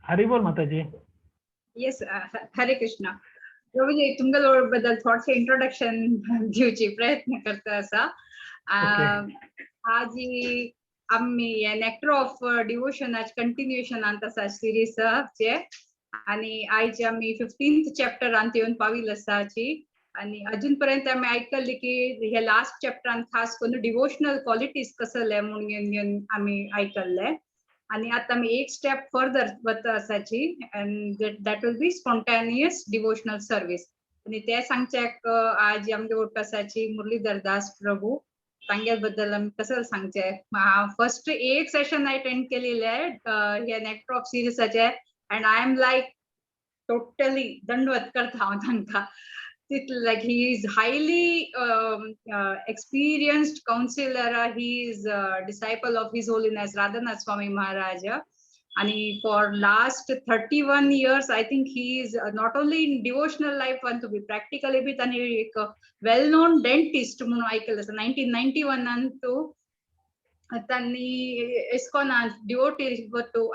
हरी बोल माताजी. येस, हरे कृष्णा. प्रभूजी, तुमगे बद्दल थोडेसे इंट्रोडक्शन दिवची प्रयत्न करता आसा. आज आमी नेक्टर ऑफ डिवोशन आज कंटिन्युएशनांत आसा सिरीजाचे आनी आयज आमी 15th चॅप्टरांत येवन पाविल्ले आसाची. आनी अजून पर्यंत आमी आयकल्ले की हे लास्ट चॅप्टरान खास करून डिवोशनल क्वॉलिटीज कसले म्हूण घेवन घेवन आमी आयकल्ले. आनी आतां आमी एक स्टेप फर्दर वता आसाची and that will be spontaneous devotional service. आनी ते सांगच्याक आज आमगे वट आसाची मुरलीधर दास प्रभू, तांगे बद्दल आमी कसं सांगचे. फर्स्ट एक सेशन अटेंड केलेले हे नेक्टर ऑफ सिरीजाचे and I am like totally दंडवत करता हांव तांकां. तितले like he is highly experienced counsellor, he is disciple of His Holiness Radhanath Swami Maharaj. आणि for last 31 years I think he is not only in devotional life पण to be practically B तांणी एक वेल non dentist म्हणून आयकलें आसा. 1991 तो तांणी इस्कॉनान devotee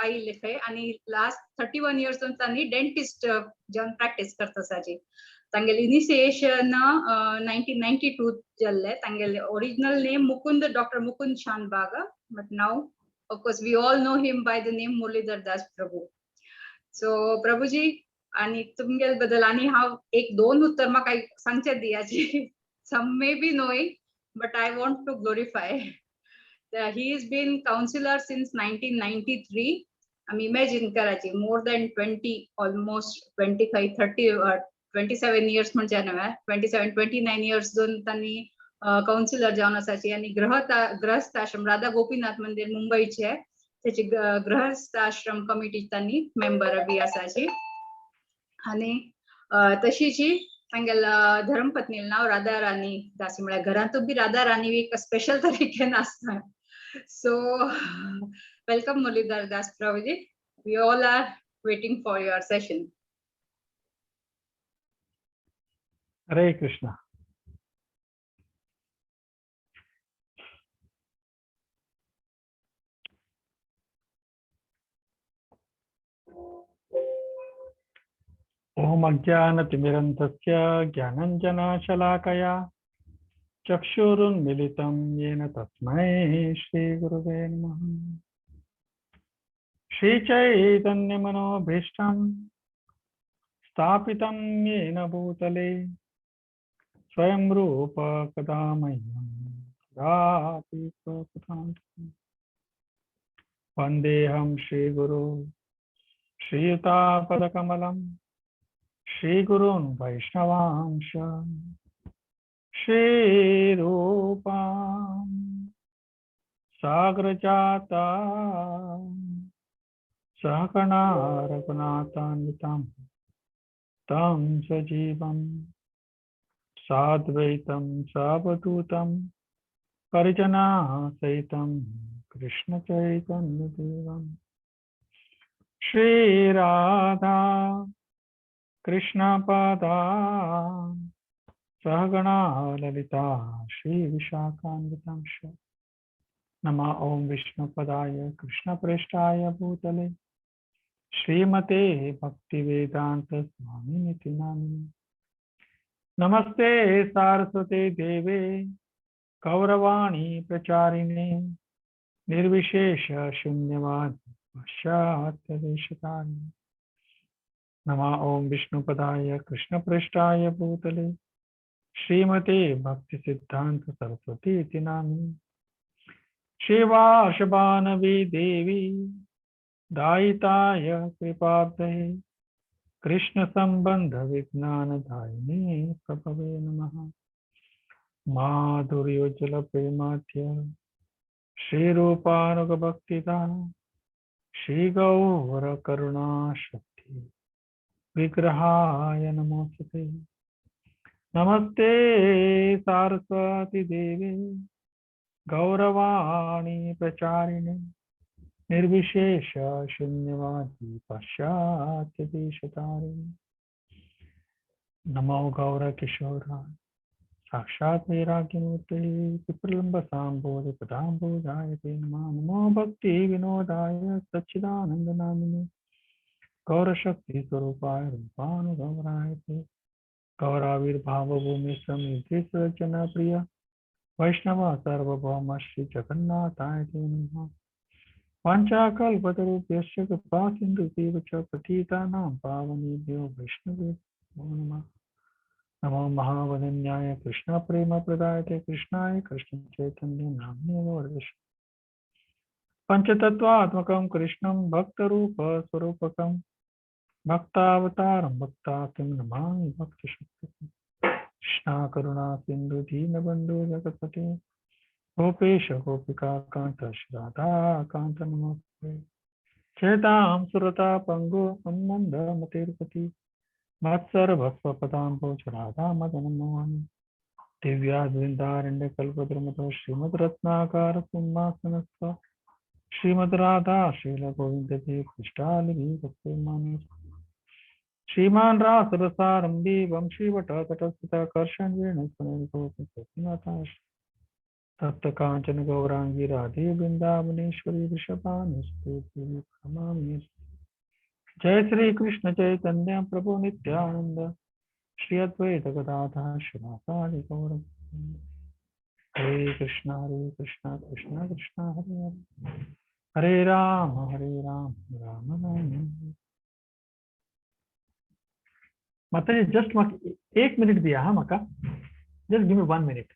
आयिल्ले खंय आनी लास्ट 31 इयर्स तांणी डेंटिस्ट जावन प्रॅक्टीस करता आसाची. तांगेले इनिशिएशन 1992 जाल्ले. तांगेले original name Mukund, doctor Mukund Shanbhag, but now of course we all know him by the name Murlidhar Das Prabhu. So Prabhuji, आणि तुमगेल बद्दल आणि हांव एक दोन उत्तर म्हाका सांगचे दियाची. Some may be knowing but I want to glorify. He is been counsellor since 1993. आमी इमॅजिन कराची, more than 20, almost 25, 30, 27 years म्हणजे न्हय, 27, 29 इयर्स दोन तांणी काउन्सिलर जावन आसाची. आनी गृहस्थ आश्रम राधा गोपीनाथ मंदिर मुंबईचे त्याची गृहस्थ आश्रम कमिटी तांणी मेंबर बी आसाची. आनी तशीची तांगेल्या धर्मपत्नीले नांव राधा राणी दासी, म्हळ्यार घरांतूय बी राधा राणी एक स्पेशल तरेकेन आसता. So welcome Murlidhar Das Prabhuji, we all are waiting for your session. Hare Krishna. Om अज्ञानतिमिरन्धस्य ज्ञानञ्जनशलाकया चक्षुरुन्मिलितं येन तस्मै श्रीगुरुवे नमः. श्रीचैतन्यमनोभीष्टं स्थापितं येन भूतले स्वयं रूप कदा मह्यं ददाति स्वपदान्तिकम्. वन्देऽहं श्रीगुरु श्रीयुतापदकमलं श्रीगुरून् वैष्णवांश श्रीरूपां सागरजाता सहगणा रघुनाथान्वितं तं सजीवं साद्वैतं सावधूतं परिजनासहितं कृष्ण चैतन्यदेवं. श्रीराधा कृष्णपदा सहगणा ललिता श्रीविशाखान्वितांश. नमः ओम विष्णुपदाय कृष्णप्रेष्ठाय भूतले श्रीमते भक्तिवेदांत स्वामिनिति नामिने. नमस्ते सारस्वते देवे गौरवाणी प्रचारिणे निर्विशेष शून्यवाद पश्चात्यदेशकारिणे. नमः ओम विष्णुपदाय कृष्णप्रेष्ठाय भूतले श्रीमते भक्ति सिद्धांत सरस्वती इति नामिने. शिवाशबानवी देवी दायिताय कृपाब्धये कृष्ण संबंध विज्ञान दायिने प्रभवे नमः. माधुर्योज्वल प्रेमाद्य श्रीरूपानुग भक्तिदा श्री गौर करुणा शक्ति विग्रहाय नमोस्तुते. नमस्ते सारस्वती देवे गौरवाणी प्रचारिणे निर्विशेष शून्यवादी पाश्चात्य देशतारिणे. नमो गौर किशोराय साक्षात वैराग्यमूर्ते विप्रलम्ब साम्बोधि पदाम्बोधाय ते नमः। नमो भक्ति विनोदाय सच्चिदानंद नामिने गौरशक्ति स्वरूपाय रूपानुगौराय ते गौराविर्भाव भूमि समिति सज्जन प्रिय वैष्णव सार्वभौम श्री जगन्नाथाय ते नमः। वाञ्छाकल्पतरुभ्यश्च कृपा सिन्धुभ्येव च पतितानां पावनेभ्यो वैष्णवेभ्यो नमः। नमो महावदन्याय कृष्ण प्रेम प्रदाय ते कृष्णाय कृष्ण चैतन्य नाम्ने गौरवश। पंचतत्वात्मकं कृष्णं भक्तरूप स्वरूपकं भक्तावतारं भक्तातिं नमामि भक्तशक्तिं। कृष्णा करुणा सिंधु दीनबंधु जगत्पते गोपेश गोपिका कांत राधा कांत नमस्ते। चेतां सुरता पंगु मंद मतिर्पति मत्सर भस्वपदाम्बोज राधा मदन मोहन। दिव्या वृंदारण्य कल्पद्रुमतो श्रीमद रत्नाकार सिंहासनस्थ श्रीमद राधा श्रील गोविंद देव कृष्णालि मानस। श्रीमान रास रसारंभी वंशीवट तटस्थित कर्षण वेणु तप्त कांचन गौरांगी राधे वृंदावनेश्वरी वृषभानुस्तुति प्रणमामि। जय श्री कृष्ण चैतन्य प्रभु नित्यानंद श्री अद्वैत गदाधर श्रीवासादि गौर। हरे कृष्णा कृष्णा कृष्णा हरे हरे, हरे राम राम राम। माता जी जस्ट एक मिनट दिया हा माका, just give me 1 minute.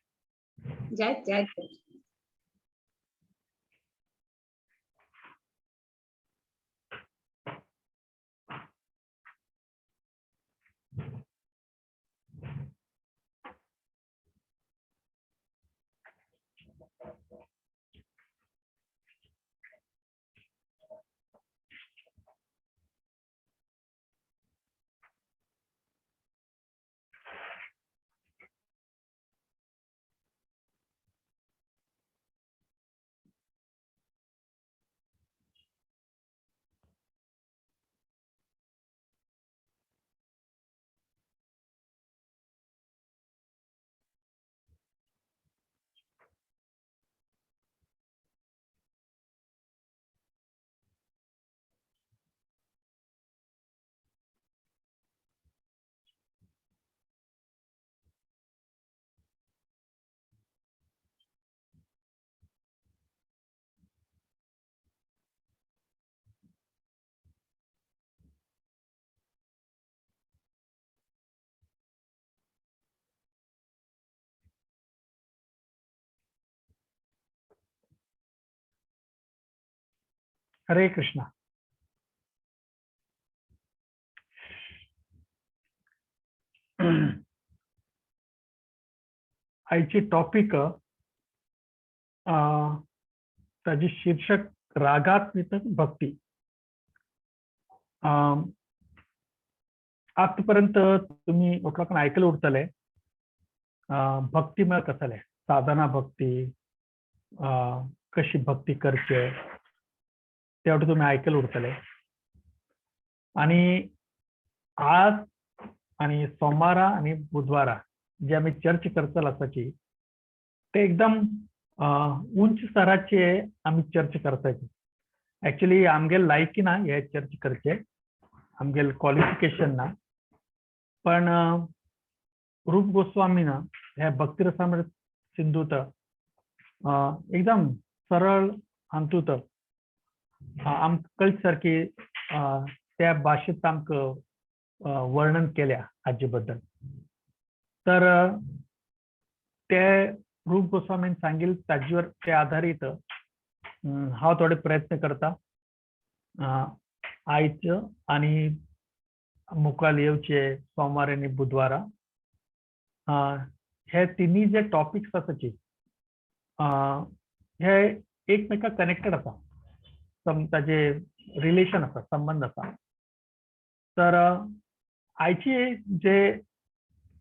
जय जय। हरे कृष्णा। आयची टॉपिक ताजी शीर्षक रागात्मिक भक्ती। आतापर्यंत तुम्ही लोकांना ऐकलं उरतले भक्ती म्हळ्यार कसले, साधना भक्ती कशी भक्ती करचे ते वाटे तुम्ही ऐकलं उरतले। आणि आज आणि सोमवारा आणि बुधवारा जे आम्ही चर्चा करतले आसाची ते एकदम उंच स्तराचे आम्ही चर्चा करताची। ऍक्च्युली आमगे लायकी ना हे चर्चा करचे, आमगे क्वॉलिफिकेशन ना, पण रूप गोस्वामी ना हे भक्तिरसामृत सिंधूत एकदम सरळ हातूंत आमकां कळचे सारकी त्या भाशेंत आमकां वर्णन केल्या हाजे बद्दल। तर ते रूप गोस्वामीन सांगिल्लें ताजेर ते आधारीत हांव थोडे प्रयत्न करता आयज आनी मुखार येवचे सोमवार आनी बुधवारा हे तिन्ही जे टॉपिक्स आसाची हे एकमेकाक कनेक्टेड आसा, ताजे रिलेशन आसा, संबंध आसा। तर आयचे जे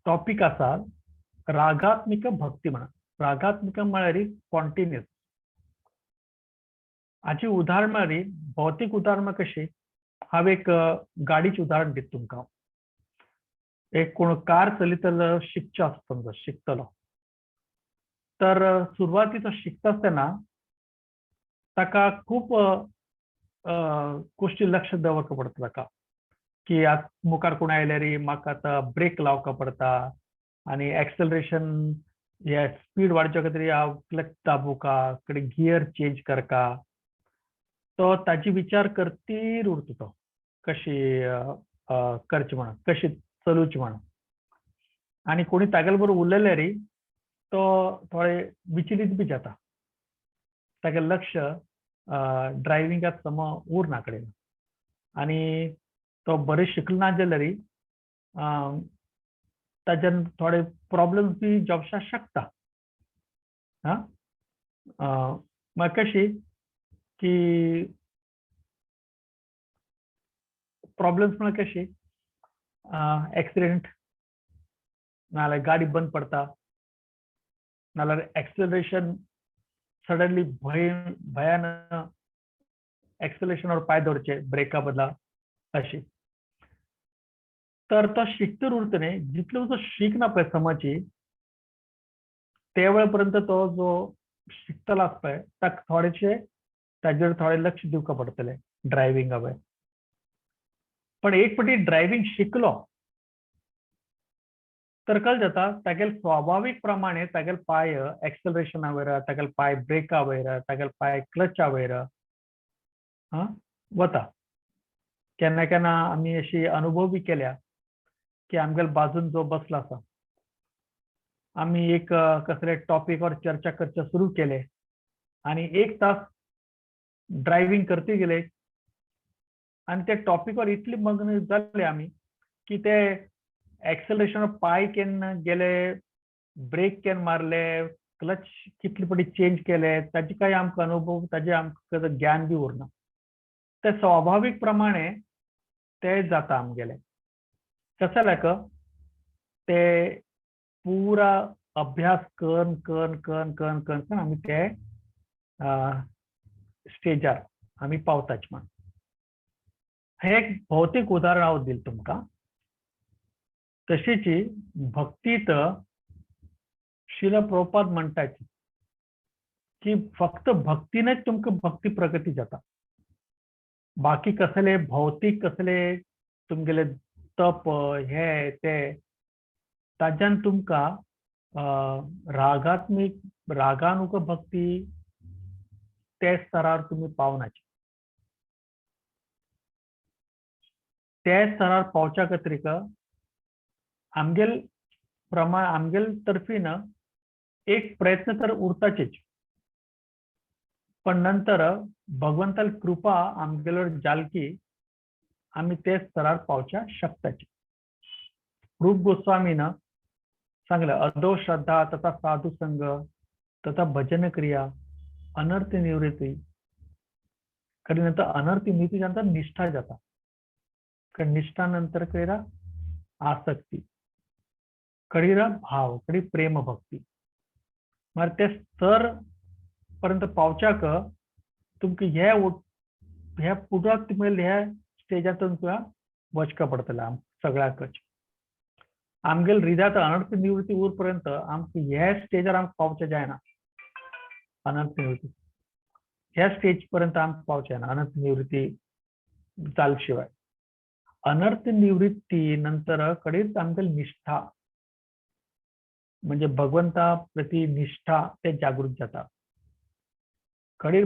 टॉपिक आसा रागात्मिक भक्ती म्हणा, रागात्मिक म्हळ्यार स्पॉन्टेनियस। हाची उदाहरण म्हळ्यार भौतीक उदाहरण कशी, हांव एक गाडीचें उदाहरण दिता तुमकां। एक कोण कार चलयतलो शिकचो आसता, समजा शिकतलो, तर सुरवाती तो शिकता आसतना ताका खूब गोष्टी लक्ष दवरचें पडटा ताका। की आत मुखार कोण आयल्यार म्हाका आतां ब्रेक लावका पडटा आनी एक्सेलरेशन हे स्पीड वाडच्या खातीर हांव क्लच दाबुका कडेन गियर चेंज करका. तो ताजी विचार करतीर उरता तो कशी करची म्हणून, कशी चलोवची म्हणून. आनी कोणी तागेले बरोबर उलयल्यार तो थोडे विचलीत बी जाता, तागे लक्ष ड्रायव्हिंगाक सम उरना कडेन. आनी तो बरें शिकलो ना जाल्यार ताज्यान थोडे प्रॉब्लम्स बी जावपाक शकता. आं मागीर कशी की प्रॉब्लम्स म्हळ्यार कशी एक्सिडेंट, नाजाल्यार गाडी बंद पडटा, नाजाल्यार एक्सेलरेशन सडनली भयान एक्सेलरेशनावर पांय दवरचे ब्रेका बदला अशी. तर तो शिकतर उरता न्ही, जितलो जो शिकना पळय समाजी ते वेळ पर्यंत तो जो शिकतलो आसा पळय ताका थोडेशे ताजेर थोडें लक्ष दिवपाक पडटलें ड्रायव्हिंगा वयर. पण एक फावटी ड्रायव्हिंग शिकलो तर कल जाता तागेले स्वाभावीक प्रमाणे तागेले पांय एक्सेलरेशना वयर, तागेले पांय ब्रेका वयर, तागेले पांय क्लचा वयर वता. केन्ना केन्ना आमी अशी अनुभव बी केल्या की आमगेले बाजून जो बसलो आसा, आमी एक कसले टॉपिकार चर्चा करचे सुरू केले आनी एक तास ड्रायव्हिंग करते गेले आनी त्या टॉपिकार इतली मग्न जाले आमी की ते एक्सेलरेशन पांय केन्ना गेले, ब्रेक केन्ना मारले, क्लच कितले फावटी चेंज केले, ताजे कांय आमकां अनुभव, ताजे आमकां ज्ञान बी उरना. ते स्वाभावीक प्रमाणे ते जाता आमगेले. कशें जाल्यार ते पुरा अभ्यास करून करून करून करून करून करून आमी ते स्टेजार आमी पावताच म्हण. हें एक भौतीक उदाहरण हांव दिलें तुमकां. तशीच भक्तीत शिल प्रभुपाद म्हणटात की फक्त भक्तीनच तुमकां भक्ती प्रगती जाता. बाकी कसले भौतीक कसले तुमगेले तप हे ते ताज्यान तुमकां रागात्मीक रागानुक भक्ती ते स्तरार तुमी पावनाचे. ते स्तरार पावच्या खातीर आमगेल प्रमाण आमगेल तर्फीन एक प्रयत्न तर उरताचेच, पण नंतर भगवंताल कृपा आमगेल्यार जालकी आमी ते स्तरार पावच्या शकताचे. रूप गोस्वामीन सांगलें, अदो श्रद्धा तथा साधू संग तथा भजन क्रिया अनर्थ निवृत्ती. कारण नंतर अनर्थ निवृत्ती नंतर निष्ठा जाता, कारण निष्ठा नंतर कयरा आसक्ती, कडीरा भाव, कडी प्रेम भक्ती. मागीर ते स्तर पर्यंत पावच्याक तुमकां हे हे पुरात तुमगेले ह्या स्टेजांत तुमकां वचका पडटलें. आम सगळ्यांकच आमगेले हृदयांत अनर्थ निवृत्ती उर पर्यंत आमकां ह्या स्टेजार आमकां पावचें जायना. अनर्थ निवृत्ती ह्या स्टेज पर्यंत आमकां पावचें जायना अनर्थ निवृत्ती जाल शिवाय. अनर्थ निवृत्ती नंतर कडेच आमगेली निष्ठा म्हणजे भगवंता प्रती निष्ठा ते जागृत जाता. कडे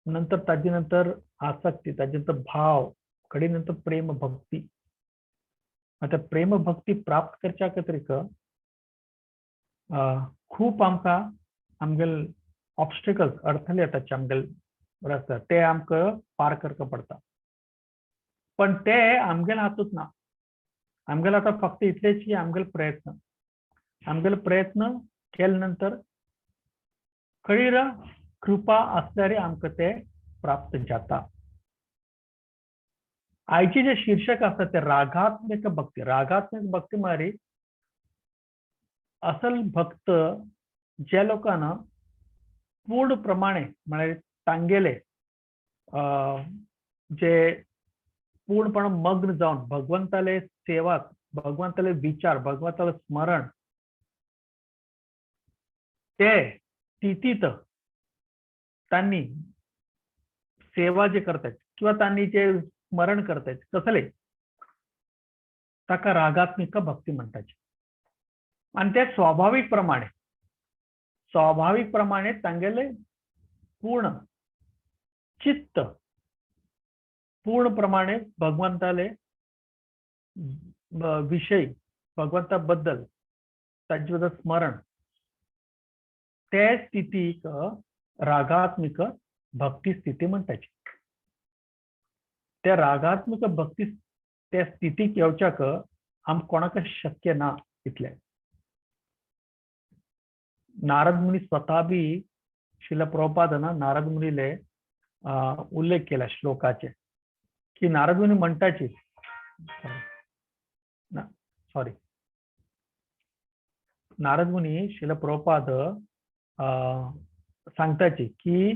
नंतर ताजे नंतर आसक्ती, ताजे नंतर भाव, कडे नंतर प्रेम भक्ती. आता प्रेम भक्ती प्राप्त करच्या खातीर खूप आमकां आमगेले ऑब्स्टेकल्स अडथळे येतात आमगेले रस्त्यार, ते आमकां पार करचे पडटा. पण ते आमगेले हातूंत ना. आमगेले आतां फक्त इतलेच की आमगेले प्रयत्न, आमगेले प्रयत्न केले नंतर खरी कृपा आसल्यार आमकां ते प्राप्त जाता. आयचे जे शीर्षक आसा ते रागात्मक भक्ती. रागात्मक भक्ती म्हळ्यार असल भक्त ज्या लोकांना पूर्ण प्रमाणे म्हळ्यार तांगेले जे पूर्णपणे मग्न जावन भगवंताले सेवात, भगवंताले विचार, भगवंताले स्मरण ते स्थितीत तांणी सेवा जे करतात किंवा तांणी जे स्मरण करतात कसले ताका रागात्मिक भक्ती म्हणटाची. आनी ते स्वाभावीक प्रमाणे, स्वाभावीक प्रमाणे तांगेले पूर्ण चित्त पूर्ण प्रमाणे भगवंताले विषय, भगवंता बद्दल तांचे बद्दल स्मरण, ते स्थितीक रागात्मिक भक्ती स्थिती म्हणटाची. त्या रागात्मिक भक्ती त्या स्थितीक येवच्याक आम कोणाक शक्य ना इतलें. नारद मुनी स्वता बी शिला प्रभुपादान नारद मुनीले उल्लेख केला श्लोकाचे की नारद मुनी म्हणटाची, सॉरी, नारद मुनी शिला प्रभुपाद सांगताची की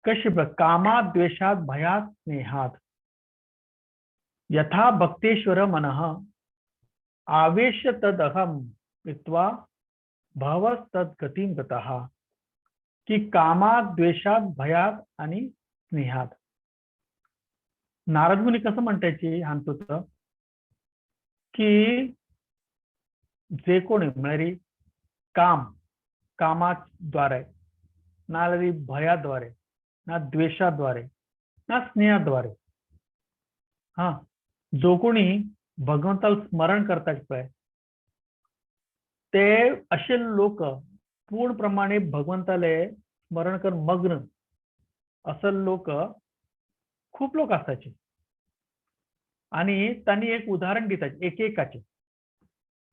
कशी कामात द्वेषात भयात स्नेहात यथा भक्तेश्वर मनः आवेश तदहम कृत्वा भवस्तद गतीं गतः. की कामात द्वेषात भयात आणि स्नेहात. नारद मुनी कसं म्हणतायची हातूंत की जे कोणी म्हळ्यार काम, कामाद्वारे ना भयाद्वारे ना द्वेषाद्वारे ना स्नेहाद्वारे, हा जो कोणी भगवंताला स्मरण करतात पळय ते असे लोक पूर्ण प्रमाणे भगवंताले स्मरण कर मग्न असं लोक खूप लोक असायचे. आणि त्यांनी एक उदाहरण दितात एकेकाचे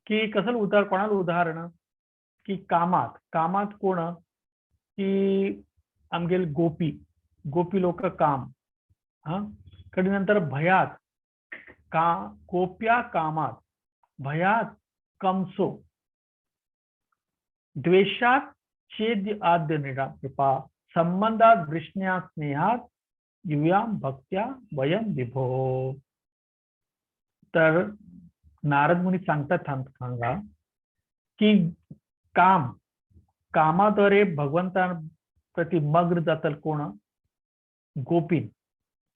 की कसं उदाहरण, कोणाला उदाहरण की कामात, कामात कोण की आमगेल गोपी, गोपी लोक काम, हा कधी नंतर भयात का गोप्या कामात, भयात कंसो, द्वेषात चेद आद्य निरा कृपा, संबंधात वृष्ण्या स्नेहात युयाम भक्त्या वयम विभो. तर नारद मुनी सांगतात हांगा की काम, कामाद्वारे भगवंताप्रती मग्न जातल कोण, गोपीन,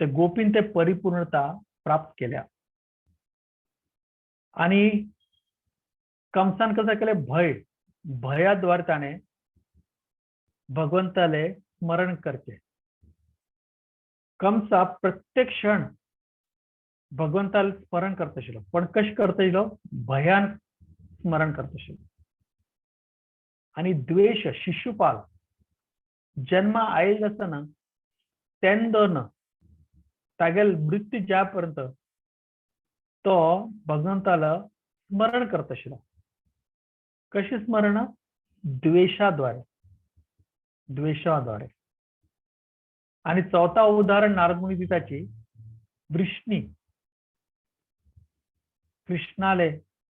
ते गोपीन ते परिपूर्णता प्राप्त केल्या. आणि कंसान कसं केलं, भय, भयाद्वारे त्याने भगवंताले स्मरण करते. कंसा प्रत्येक क्षण भगवंताला स्मरण करत आशिल्लो, पण कशें करता आशिल्लो, भयान स्मरण करता आशिल्लो. आणि द्वेष, शिशुपाल जन्म आयिल्लो आसतना तेन्ना तागेल मृत्यू जापर्यंत तो भगवंताला स्मरण करत आशिल्लो. कशें स्मरण, द्वेषाद्वारे, द्वेषाद्वारे. आणि चौथा उदाहरण नारद मुनी दिताची वृष्णी, कृष्णाले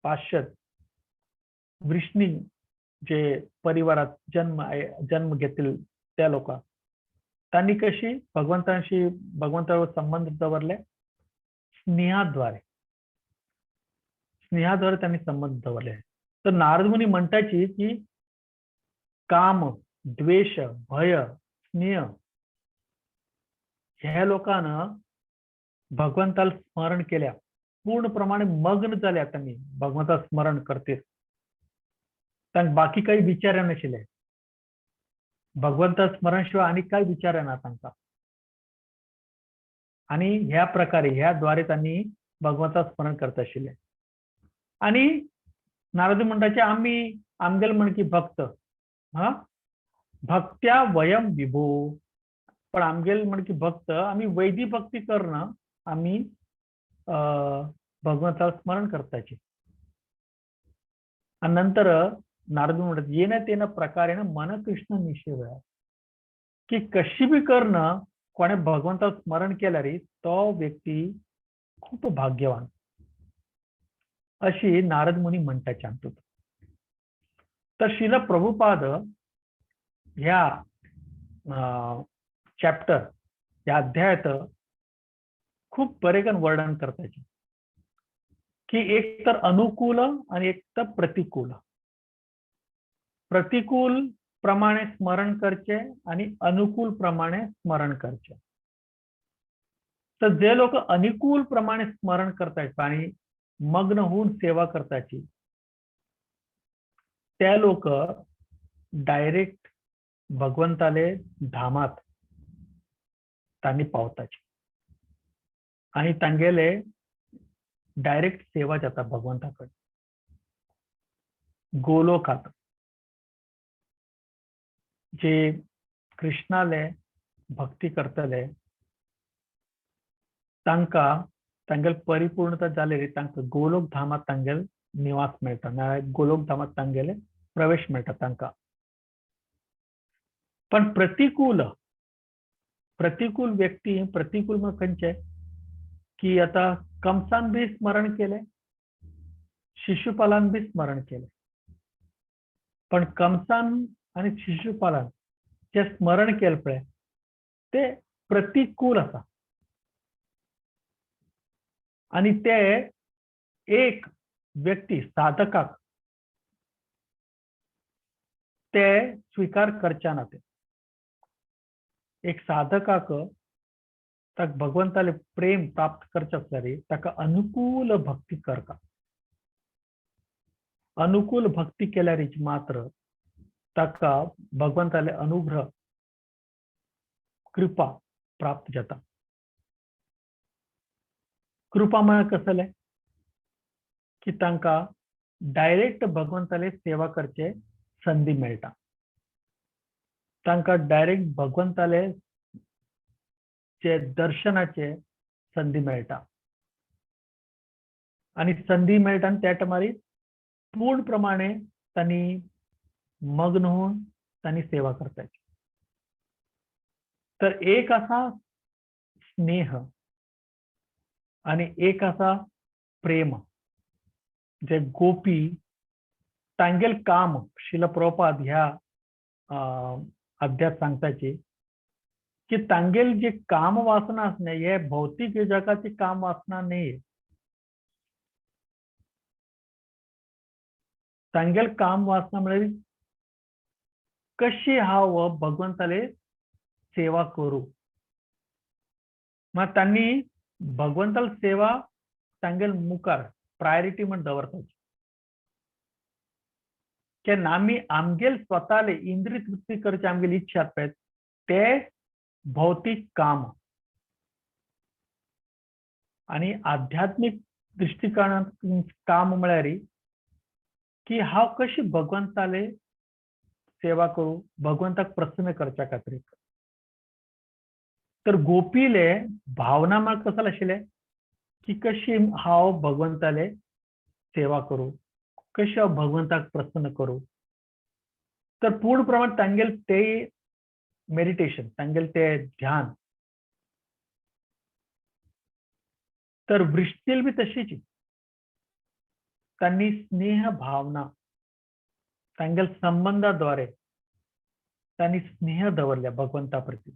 पाश्चात वृष्णी जे परिवारात जन्म जन्म घेतील त्या लोक, त्यांनी कशी भगवंतांशी भगवंतावर संबंध दवरले, स्नेहाद्वारे, स्नेहाद्वारे त्यांनी संबंध दवरले. तर नारद मुनी म्हणताची की काम, द्वेष, भय, स्नेह ह्या लोकांना भगवंताला स्मरण केल्या, पूर्ण प्रमाणे मग्न जाल्या त्यांनी भगवंता स्मरण करते, तांकां बाकी काही विचार येनाशिल्ले, भगवंता स्मरण शिवाय आणि काय विचार येना तांकां. आणि ह्या प्रकारे ह्या द्वारे त्यांनी भगवंता स्मरण करत आशिल्ले. आणि नारद म्हणटाचे आमी आमगेले म्हण की भक्त, हा भक्त्या वयम विभो, पण आमगेले म्हण की भक्त आमी वैधी भक्ती करणं आमी भगवंताला स्मरण करताचे. आणि नंतर नारद म्हणतात येन तेन प्रकारेण मन कृष्ण निषेवया, की कशी बी करणं कोणे भगवंताला स्मरण केल्यार तो व्यक्ती खूप भाग्यवान, अशी नारद मुनी म्हणटाचे हातूंत. तर शिल प्रभुपाद ह्या चॅप्टर ह्या अध्यायात खूप बरेकन वर्णन करताचे की एक तर अनुकूल आणि एक तर प्रतिकूल, प्रतिकूल प्रमाणे स्मरण करचे आणि अनुकूल प्रमाणे स्मरण करचे. तर जे लोक अनुकूल प्रमाणे स्मरण करतायत आणि मग्न होऊन सेवा करताची ते लोक डायरेक्ट भगवंताले धामात तांणी पावताची आणि तांगेले डायरेक्ट सेवा जाता भगवंता कडेन गोलोकात जे कृष्णाले भक्ती करतले तांकां तांगेल परिपूर्णता जाली तांकां गोलोक धामात तांगेल निवास मेळटा, नाल्यार गोलोक धामात तांगेले प्रवेश मेळटा तांकां. पण प्रतिकूल प्रतिकूल व्यक्ती, प्रतिकूल मग खंयचे की आता कंसान बी स्मरण केले, शिशुपालान बी स्मरण केले, पण कंसान आणि शिशुपालान जे स्मरण केले पळय ते प्रतिकूल आसा आणि ते एक व्यक्ती साधकाक ते स्वीकार करच्या ना. ते एक साधकाक ताका भगवंताले प्रेम प्राप्त करचे आसल्यार ताका अनुकूल भक्ती करता. अनुकूल भक्ती केल्यार मात्र ताका भगवंताले अनुग्रह कृपा प्राप्त जाता. कृपा म्हळ्यार कसले की तांकां डायरेक्ट भगवंताले सेवा करचे संदी मेळटा, तांकां डायरेक्ट भगवंताले जे दर्शनाचे संदी मेळटा आणि संदी मेळटा आनी त्या टायमार पूर्ण प्रमाणे तांणी मग्न होऊन तांणी सेवा करता. तर एक आसा स्नेह आणि एक आसा प्रेम. जे गोपी तांगेल काम शिल प्रभुपाद ह्या अध्यात सांगताची की तांगेल जे काम वासना आसने हे भौतिक जगाची काम वासना न्ही, तांगेल काम वासना म्हळ्यार कशी हांव भगवंताले सेवा करू. मात तांणी भगवंताल सेवा तांगेल मुखार प्रायोरिटी म्हण दवरताची की आमी आमगेल स्वताले इंद्रिय तृप्ती करची आमगेली इच्छा पळय ते भौतिक काम आणि आध्यात्मिक दृष्टिकोनात काम म्हळ्यार की हांव कशी भगवंताले सेवा करू, भगवंताक प्रसन्न करच्या खातीर. तर गोपीले भावना म्हाका कसले आशिल्ले की कशी हांव भगवंताले सेवा करू, कशी हांव भगवंताक प्रसन्न करू. तर पूर्ण प्रमाण तांगेल ते मेडिटेशन, तांगेल ते ध्यान. तर वृष्टील बी तशीच तांणी स्नेह भावना तांगेल संबंधाद्वारे तांणी स्नेह दवरल्या भगवंता प्रती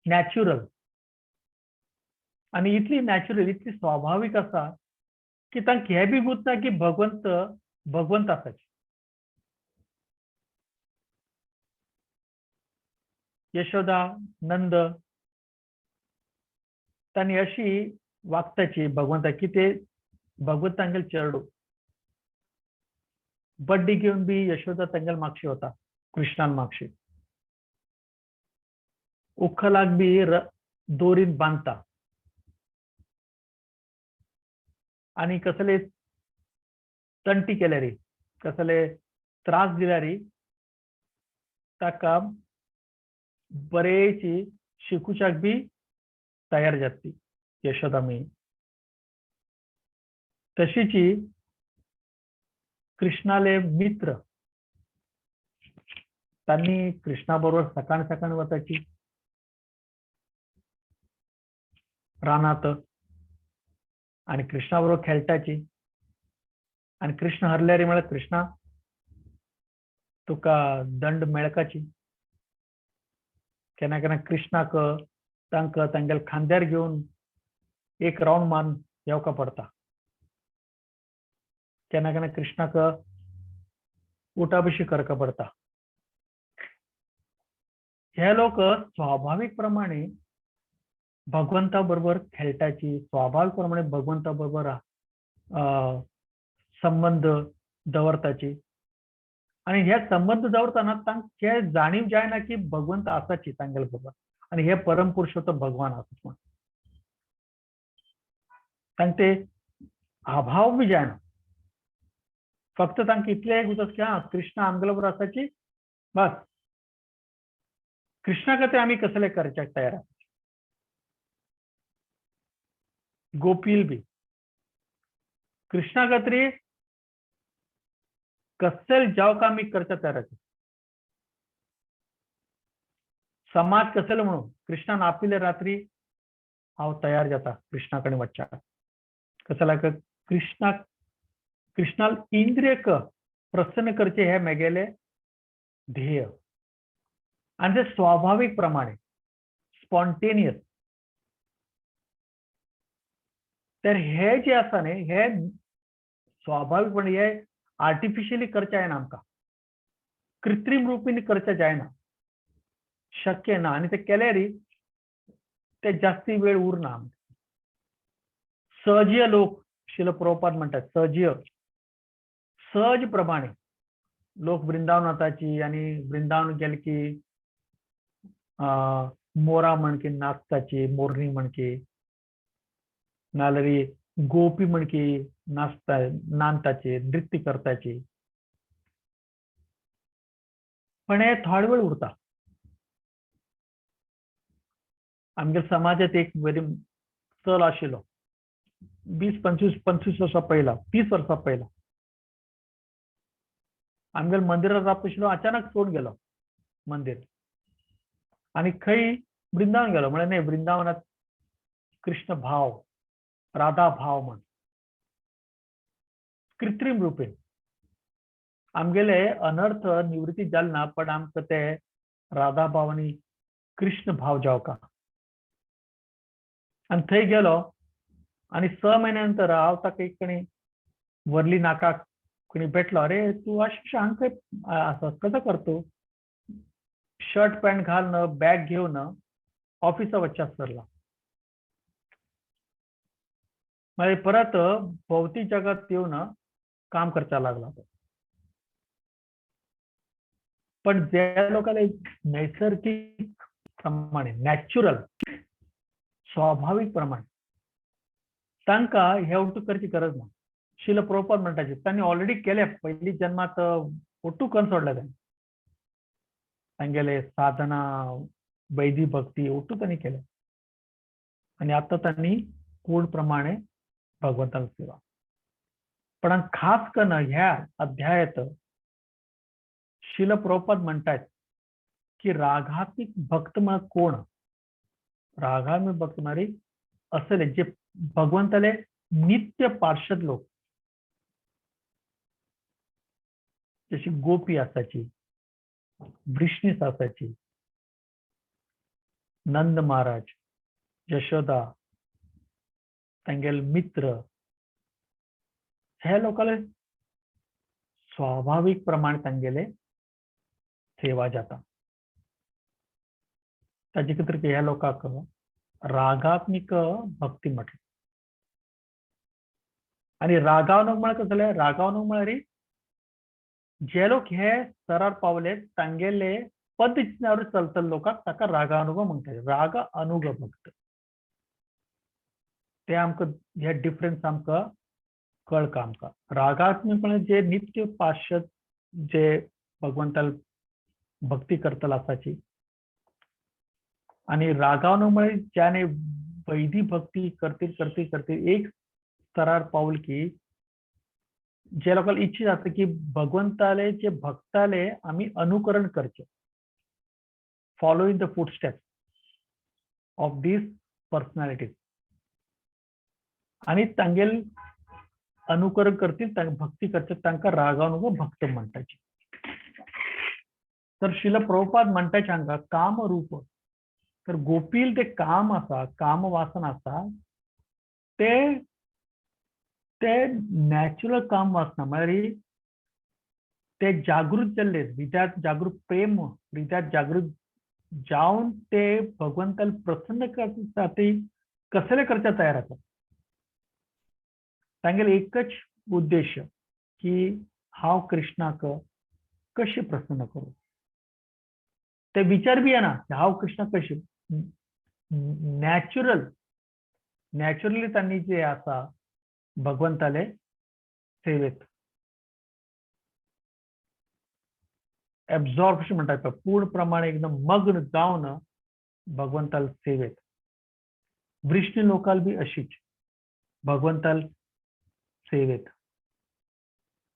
नॅचरल. आणि इतली नॅचरल, इतली स्वाभाविक आसा की तांकां हें बी गुत ना की भगवंत भगवंत आसाची. यशोदा नंद तांणी अशी वागताची भगवंता की ते भगवंत तांगेल चेरडू बड्डी घेवन बी यशोदा तांगेल मागशी वता कृष्णान मागशी, उखलाक बी दोरीन बांदता आणि कसले तंटी केल्यारी कसले त्रास दिल्यारी ताका बरेची शिकूच्याक बी तयार जाती यशोदा मी. तशीची कृष्णाले मित्र तांणी कृष्णा बरोबर सकाळ सकाळ वताची रानात आणि कृष्णा बरोबर खेळटाची आणि कृष्ण हरल्यारी म्हळ्यार कृष्णा तुका दंड मेळकाची. केन्ना केन्ना कृष्णाक तांकां तांगेले खांद्यार घेवन एक रावंड मारून येवका पडटा. केन्ना केन्ना कृष्णाक उठाबशी करका पडटा. हे लोक स्वाभाविक प्रमाणे भगवंता बरोबर खेळटाची, स्वाभाविक प्रमाणे भगवंता बरोबर संबंध दवरताची आणि हे संबंध दवरताना तांकां हे जाणीव जायना की भगवंत आसाची तांगेले बरोबर आणि हे परम पुरुषोत्तम भगवान आसा म्हण तांकां ते अभाव बी जायना. फक्त तांकां इतलें एक उरता की हा कृष्ण आमगेले बरोबर आसाची, बस कृष्णा खातीर आमी कसले करच्याक तयार आसा. गोपील बी कृष्णा खातीर कसेल जाव का आमी करच्या तयार आसा. समाज कसेल म्हणून कृष्णान आपले रात्री हांव तयार जाता कृष्णा कडेन वचच्याक. कसल्याक कृष्णाक कृष्णाल इंद्रियक प्रसन्न करचे हे मेगेले ध्येय आनी ते स्वाभावीक प्रमाणे स्पॉन्टेनियस. तर हे जे आसा न्ही हे स्वाभावीकपणे हे आर्टिफिशियली करचें जायना आमकां, कृत्रीम रुपीन करचें जायना, शक्य ना. आनी ते केल्यार ते जास्ती वेळ उरना आमकां. सहजीय लोक शिल प्रभुपाद म्हणटात सहजीय, सहज प्रमाणे लोक वृंदावनाथाची आनी वृंदावन गेले की मोरा म्हणकी नाचताची, मोरणी म्हणकी, नाल्यार गोपी म्हणकी नाचता नांदताची, नृत्य करताची. पण हे थोडो वेळ उरता. आमगे समाजात एक बरी चल आशिल्लो 20 25 वर्सां पयला, 30 वर्सां पयला आमगेले मंदिरात रावपाशिल्लो, अचानक सोडून गेलो मंदिर आनी खंय वृंदावन गेलो. म्हळ्यार न्ही वृंदावनात कृष्ण भाव राधा भाव म्हण कृत्रीम रुपेन आमगेले अनर्थ निवृत्ती जाल ना, पण आमकां ते राधा भाव आनी कृष्ण भाव जावका. आनी थंय गेलो आनी 6 म्हयन्या नंतर हांव ताका एक कणी वरली नाकाक कोणी भेटलो, अरे तूं अशें हांगा खंय आसा, कसो करतो, शर्ट पॅन्ट घालून बॅग घेवन ऑफिसा वचपाक सरला. मागीर परत भौतीक जगात येवन काम करपाक लागला. पण जे लोकांना नैसर्गिक प्रमाणे नॅचरल स्वाभाविक प्रमाणे तांकां हे ओटू करची गरज ना. शिल प्रभुपाद म्हणटाचे तांणी ऑलरेडी केले, पयली जन्मात ओटू करून सोडले तांणी, तांगेले साधना वैधी भक्ती ओटू तांणी केले आनी आतां तांणी पूर्ण प्रमाणे भगवंताक सेवा. पण खास करून ह्या अध्यायात शिल प्रभुपाद म्हणटात की रागात्मिक भक्त म्हळ्यार कोण? रागात्मिक भक्त म्हळ्यार असले जे भगवंताले नित्य पार्षद लोक, जशी गोपी आसाची, वृष्णीस आसाची, नंद महाराज, यशोदा, तांगेले मित्र, हे लोकांले स्वाभाविक प्रमाणे तांगेले सेवा जाता. ताजे खातीर ह्या लोकांक रागात्मिक भक्ती म्हटली. आनी रागावनूक म्हळ्यार कसलें? रागावनूक म्हळ्यार जे लोक हे स्तरार पावले तांगेले पद्धतीनावर चलतले लोकांक ताका रागानुग म्हणटात, राग अनुग भक्त. ते आमकां हे डिफरन्स आमकां कळका. आमकां रागात्मक म्हळ्यार जे नित्य पार्षद जे भगवंताल भक्ती करतले आसाची, आनी रागावनूक म्हळ्यार ज्याने वैधी भक्ती करतील करतील करतील एक स्तरार पावल की जे लोकांक इच्छा जाता की भगवंताले जे भक्ताले आमी अनुकरण करचे, following the footsteps of these personalities, आनी तांगेल अनुकरण करतील, भक्ती करचे, तांकां रागानुग भक्त म्हणटाचे. तर शिल प्रभुपाद म्हणटाचे हांगा कामरूप. तर गोपील ते काम आसा, काम वासना आसा, ते ते नॅचरल काम वासना म्हळ्यार ते जागृत जाल्ले, हृदयात जागृत प्रेम, हृदयात जागृत जावन ते भगवंताला प्रसन्न करसाठी कसले करच्या तयार आसात. तांगेले एकच उद्देश की हांव कृष्णाक कशें प्रसन्न करूं. ते विचार बी येना हांव कृष्णाक कशें, नॅचरली तांणी जे आसा भगवंताले सेवेत एब्झॉर्प्शन म्हणटात, पूर्ण प्रमाणे एकदम मग्न जावन भगवंताल सेवेत. वृष्णी लोकाल बी अशीच भगवंताल सेवेत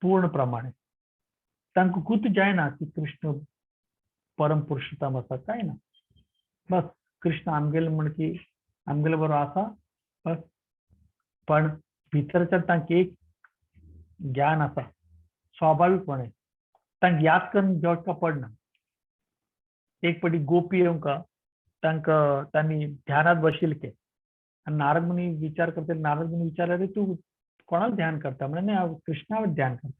पूर्ण प्रमाणे. तांकां खूद जायना की कृष्ण परम पुरुषोत्तम आसा, काय ना, बस कृष्ण आमगेले म्हण की आमगेले बरो आसा बस. पण भितरच्यान तांकां एक ज्ञान आसा स्वाभाविकपणे, तांकां याद करून घेवचो पडना. एक पटी गोपी येवंक तांकां तांणी ध्यानात बशिल्ले के आनी नारद मुनी विचार करता, नारद मुनी विचारले रे तूं कोणाक ध्यान करता, म्हणलें न्ही हांव कृष्णावर ध्यान करता.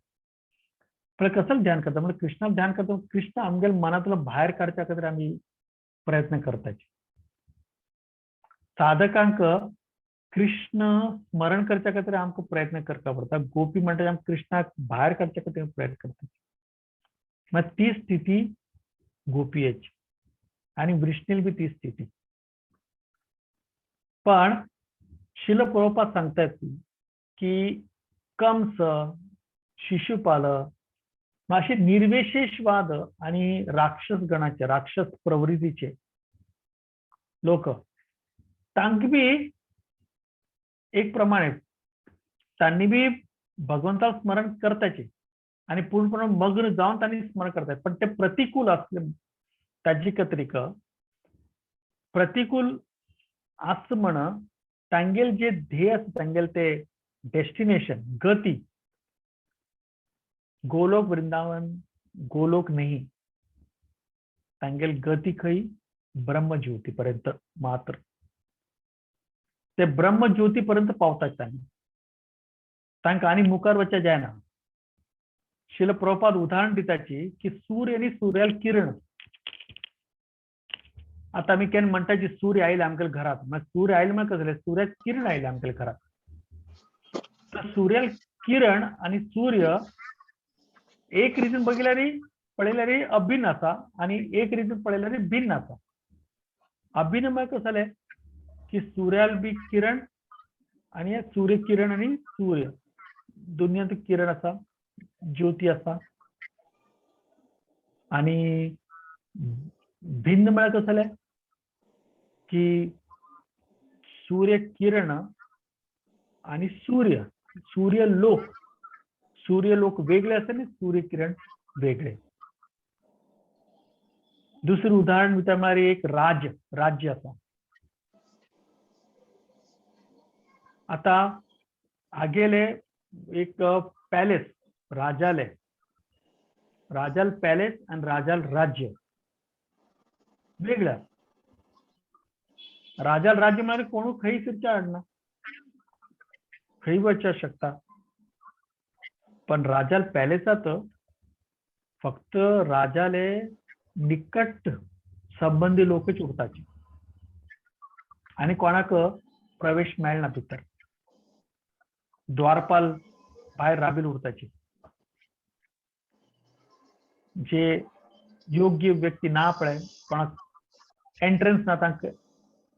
पण कसं ध्यान करता, म्हणजे कृष्णाक ध्यान करता, कृष्ण आमगेल्या मनातलो भायर काडच्या खातीर आमी प्रयत्न करताचे. साधकांक कृष्ण स्मरण करच्या खातीर आमकां प्रयत्न करता पडटा, गोपी म्हणटा आमकां कृष्णाक भायर काडच्या खातीर प्रयत्न करता. मागीर ती स्थिती गोपयेची आनी वृष्णील बी ती स्थिती. पण शिल प्रभुपाद सांगतात की कंस, शिशुपाल असे निर्विशेषवाद आणि राक्षस गणाचे, राक्षस प्रवृत्तीचे लोक तांकां बी एक प्रमाणे तांणी बी भगवंताक स्मरण करताचे आणि पूर्णपणे मग्न जावन तांणी स्मरण करतात, पण ते प्रतिकूल असले ताजी कत्रिक प्रतिकूल आस म्हण तांगेल जे ध्येय आसा, तांगेल ते डेस्टिनेशन गती गोलोक वृंदावन गोलोक नाही, तांगेल गती खंय ब्रह्मज्योती पर्यंत मात्र. ते ब्रह्मज्योती पर्यंत पावतात तांणी, तांकां आनी मुखार वचचे जायना. शिल प्रभुपाद उदाहरण दिताची की सूर्य आनी सूर्याल किरण. आता आमी केन्ना म्हणटा की सूर्य आयले आमगेल्या घरात, मागीर सूर्य आयले म्हळ्यार कसले, सूर्याक किरण आयले आमगेल्या घरात. तर सूर्याल किरण आनी सूर्य एक रितीन बघितल्यार पळयल्यार अभिन्न आसा आनी एक रितीन पळयल्यार भिन्न आसा. अभिन्न म्हळ्यार कसं जालें की सूर्याल बी किरण आनी सूर्य किरण आनी सूर्य दुनियांत किरण आसा, ज्योती आसा. आनी भिन्न म्हळ्यार कसं जालें की सूर्य किरण आनी सूर्य, सूर्य लोक, सूर्य लोक वेगळे आसा आनी सूर्य किरण वेगळे. दुसरें उदाहरण दिता म्हळ्यार एक राज्य, राज्य आसा. आता आगेले एक पॅलेस, राजाले, राजाल पॅलेस आनी राजाल राज्य वेगळे. राजाल राज्य म्हळ्यार कोणू खंय फिरच्या हाडना, खंय वचपाक शकता. पण राजाल पॅलेसात फक्त राजाले निकट संबंधी लोकच उरताचे आनी कोणाक प्रवेश मेळना भितर. द्वारपाल भायर राबील उरताचे, जे योग्य व्यक्ती ना पळय कोणाक एंट्रन्स ना, तांकां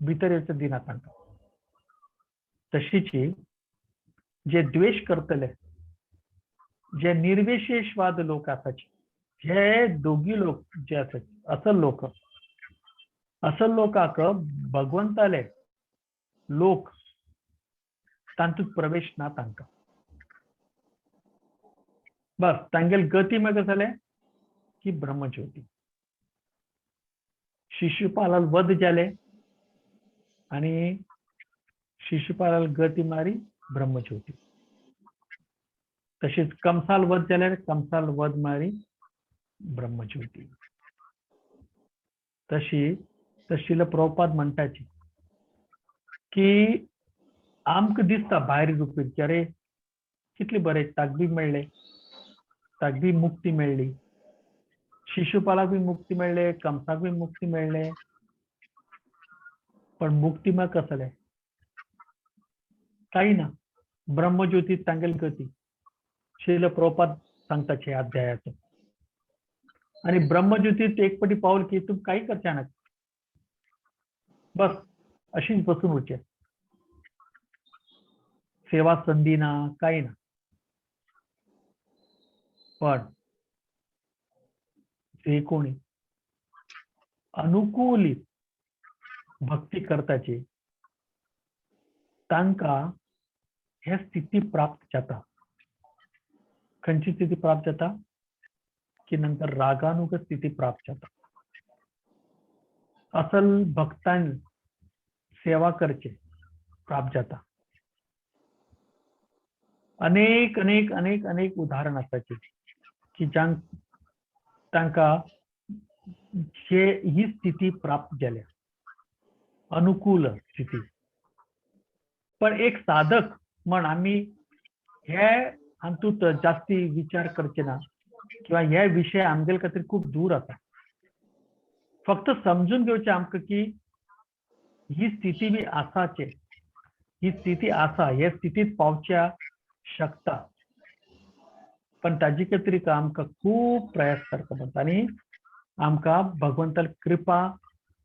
भितर येवचें दिना तांकां. तशीच जे द्वेश करतले, जे निर्विशेषवाद लोक आसाचे, हे दोगी लोक जे आसात असल लोक, असल लोकांक भगवंताले लोक तातूंत प्रवेश ना तांकां. बस तांगेल गती मागीर कसं जालें की ब्रह्मज्योती. शिशुपालाल वध जाले आनी शिशुपालाल गती मारी ब्रह्मज्योती. तशीच कंसाल वध जाल्यार कंसाल वध मारी ब्रह्मज्योती. तशी तशील प्रभुपाद म्हणटाची की आमकां दिसता भायर रुपी की अरे कितले बरे ताक बी मेळ्ळे, ताक बी मुक्ती मेळ्ळी, शिशुपालाक बी मुक्ती मेळ्ळे, कंसाक बी मुक्ती मेळ्ळे, पण मुक्ती मात कसले कांय ना. ब्रह्मज्योतीत तांगेली गती. श्रील प्रभुपाद सांगताचे अध्यायाचो. आणि ब्रह्मज्योतीत एक पटी पाऊल की तूं काही करचे ना, बस अशीच बसून उरचे, सेवा संधी ना, काही ना. पण जे कोणी अनुकूलित भक्ती करताचे, तांकां हे स्थिती प्राप्त जाता. खंयची स्थिती प्राप्त जाता? की नंतर रागानुग स्थिती प्राप्त जाता. असल भक्तांनी सेवा करचे प्राप्त जाता. अनेक अनेक अनेक अनेक उदाहरण आसाचे की जांक तांकां हे ही स्थिती प्राप्त जाल्या, अनुकूल स्थिती. पण एक साधक म्हण आमी हे हातूंत जास्ती विचार करचे ना किंवा हे विशय आमगेले खातीर खूब दूर आसा. फक्त समजून घेवचें आमकां की ही स्थिती बी आसाचे, ही स्थिती आसा, हे स्थितीत पावच्या शकता. पण ताजे खातीर आमकां खूब प्रयास करचो पडटा आनी आमकां भगवंताली कृपा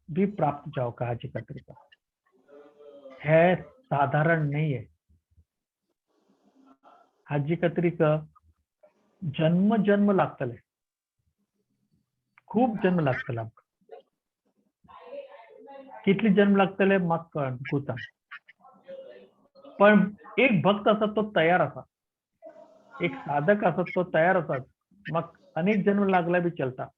बी प्राप्त जावंक हाजे खातीर. हे साधारण न्ही. हाजे खातीर जन्म जन्म लागतले, खूब जन्म लागतले आमकां. कितले जन्म लागतले म्हाका कळना, पण एक भक्त आसा तो तयार आसा, एक साधक आसा तो तयार आसा. म्हाका अनेक जन्म लागल्यार बी चलता.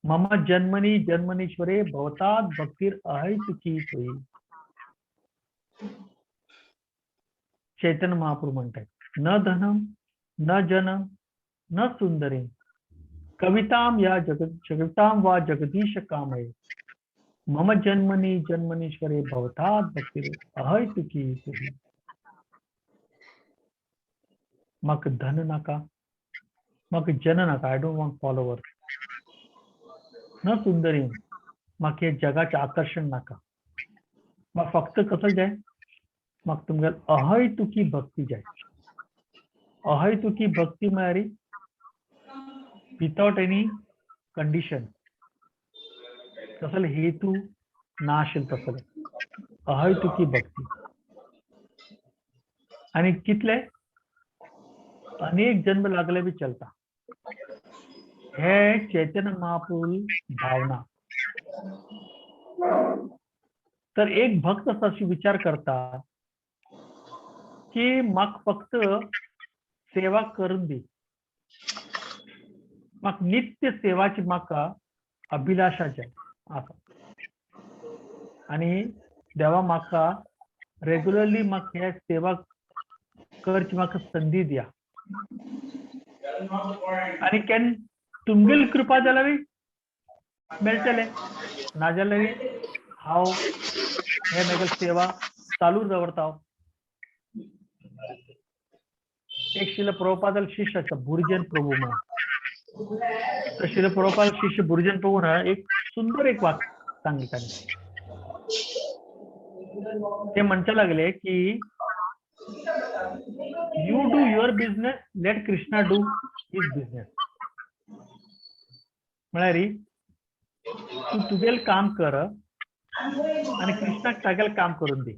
मम जन्मनी जन्मनीश्वरे भवतात भक्तीर अहैतुकी सोयी. चैतन्य महाप्रभू म्हणतात, न धनम न जनम न सुंदरी कविताम या जग जगताम वा जगदीश कामये मम जन्मनी जन्मनीश्वरे भवतात भक्तीर अहैतुकी सोयी. म्हाका धन नाका, म्हाका जन नाका, I don't want follower. न सुंदरी, म्हाका हे जगाचें आकर्शण नाका. म्हाका फक्त कसो जाय? म्हाका तुमगेल अहैतुकी भक्ती जाय. अहैतुकी भक्ती म्हळ्यार विथआउट एनी कंडिशन, तसले हेतू ना आशिल्ले तसले अहैतुकी भक्ती. आनी कितले अनेक जन्म लागले बी चलता. हे चैतन्य महाप्रभू भावना. तर एक भक्त अशी विचार करता की म्हाका फक्त सेवा करून दी, म्हाका नित्य सेवाची म्हाका अभिलाषा जाय आसा. आनी देवा म्हाका रेगुलरली म्हाका हे सेवा करची म्हाका संदी दिया. आनी केन्ना तुमगेली कृपा जाल्यार मेळटले, नाजाल्यार हांव हे म्हगेली सेवा चालू दवरता. एक श्रील प्रभुपादाल शिष्य आसा बुर्जन प्रभू म्हणून. तर श्रील प्रभुपाद शिष्य बुर्जन प्रभू ना एक सुंदर एक वाक्य सांगले तांणी. ते म्हणचे लागले की you do your business, let Krishna do his business. म्हळ्यार तूं तुगेलें काम कर आनी कृष्णाक तागेलें काम करून दी.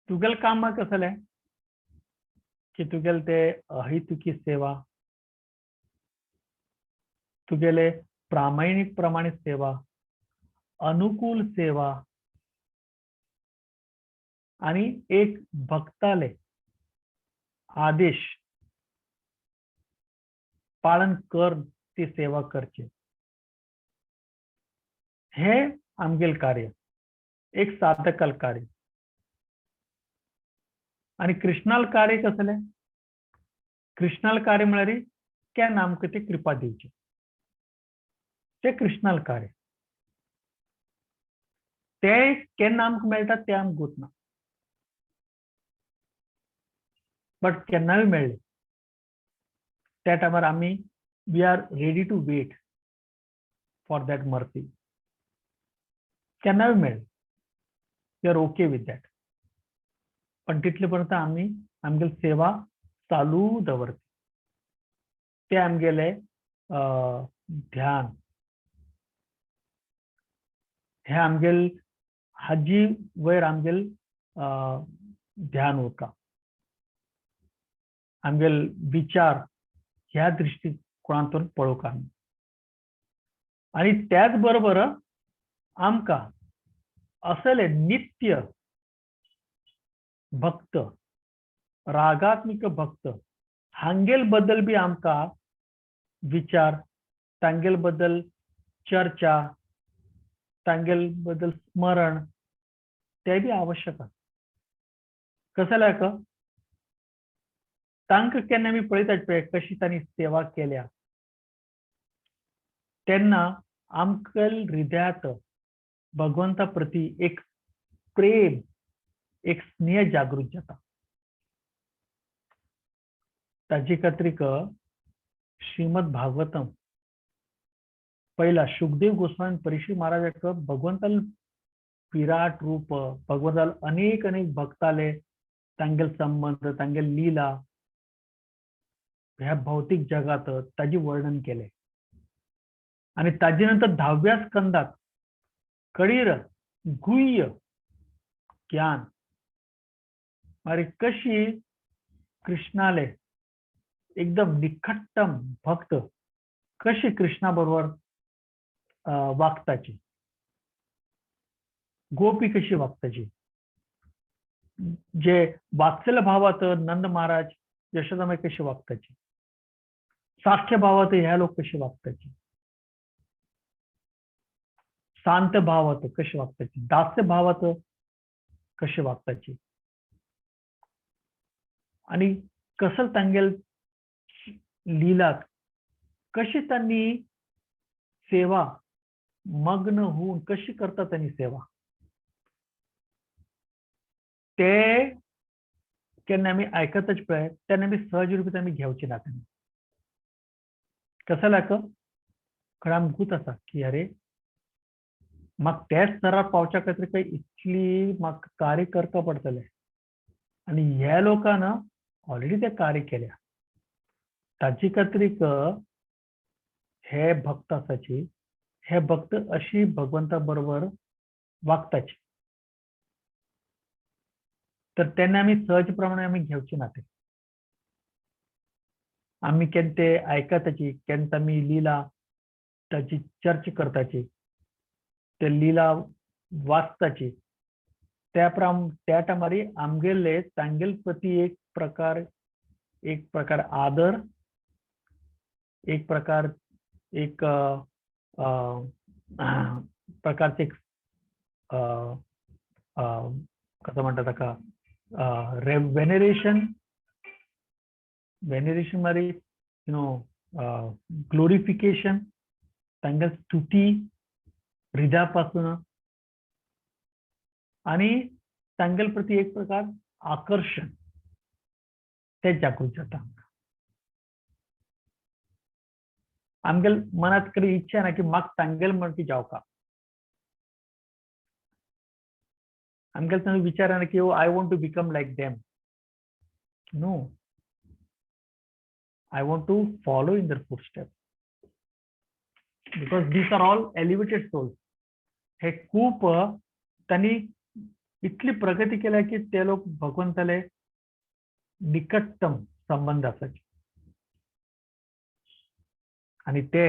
तुगेलें काम कसलें? की तुगेले ते अहितुकी सेवा, तुगेले प्रामाणीक प्रमाणे सेवा, अनुकूल सेवा आणि एक भक्ताले आदेश पालन कर ती सेवा करचे. हे आमगेल कार्य, एक साधकाल कार्य. आणि कृष्णाल कार्य कसले? कृष्णाल कार्य म्हळ्यार केन्ना आमकां ती कृपा दिवची, ते कृष्णाल कार्य. ते केन्ना आमकां मेळटा ते आमकां गोत ना, बट केन्नाय मेळ्ळे त्या टायमार आमी we are ready to wait for that mercy. केन्नाय मेळ्ळे We are okay with that. पण तितले पर्यंत आमी आमगेली सेवा चालू दवरता. ते आमगेले ध्यान हे आमगेल हाजी वयर आमगेल ध्यान उरता. आमगेल विचार ह्या दृश्टिकोणांतून पळोवंक आमी. आणि त्याच बरोबर आमकां असले नित्य भक्त, रागात्मिक भक्त हांगेल बद्दल बी आमकां विचार, तांगेल बद्दल चर्चा, तांगेल बद्दल स्मरण ते बी आवश्यक आसा. कसं लायक तांकां केन्ना आमी पळयतात पळय कशी तांणी सेवा केल्या, तेन्ना आमकां हृदयात भगवंता प्रती एक प्रेम, एक स्नेह जागृत जाता. ताजे खातीर श्रीमद भागवतम पहिला शुकदेव गोस्वामी परीक्षित महाराजाक भगवंताल विराट रूप, भगवंताल अनेक अनेक भक्ताले तांगेल संबंध, तांगेल लीला ह्या भौतिक जगात ताजी वर्णन केले. आणि ताजे नंतर 10व्या स्कंदात कडीर गुह्य ज्ञान मागीर कशी कृष्णाले एकदम निकटतम भक्त कशी कृष्णा बरोबर वागताची, गोपी कशी वागताची, जे वात्सल्य भावात नंद महाराज यशोदामाई कशी वागताची, साख्य भावात ह्या लोक कशी वागताची, शांत भावात कशी वागताची, दास्य भावात कशी वागताची, आणि कसं तांगेल लीला कशी त्यांनी सेवा मग्न होऊन कशी करतात त्यांनी सेवा, ते केन्ना आमी आयकतच पळय तेन्ना आमी सहज रुपी आमी घेवचे ना. तेन्ना कसं लाग खंय आमकां गूत आसा की अरे म्हाका त्याच स्तरार पावच्या खातीर खंय इतली म्हाका कार्य करता पडटलें, आनी ह्या लोकान ऑलरेडी ते कार्य केल्या. ताजे खातीर हे भक्त आसाची, हे भक्त अशी भगवंता बरोबर वागताची, तर तेन्ना आमी सहज प्रमाणे आमी घेवचे ना. ते आमी केन्ना ते आयकताची, केन्ना आमी लिला ताची चर्चा करताची, ते लिला वाचताची, त्या त्या टायमार आमगेले तांगेल प्रती एक प्रकार आदर, एक प्रकार एक प्रकारचे एक कसं म्हणटा ताका वेनेरेशन, वेनेरेशन मागीर ग्लोरिफिकेशन, तांगेल स्तुती हृदया पासून, आणि तांगेल प्रती एक प्रकार आकर्षण ते जागृत जाता. आमगेल मनात कधी इच्छा ना की म्हाका तांगेल म्हणटी जावका, आमगेल तांचो विचार ना की I want to become like them, no, I want to follow in their footstep, because these are all elevated souls. हे खूप त्यांनी इतली प्रगती केल्या की ते लोक भगवंताले निकटतम संबंध आसाचे, आणि ते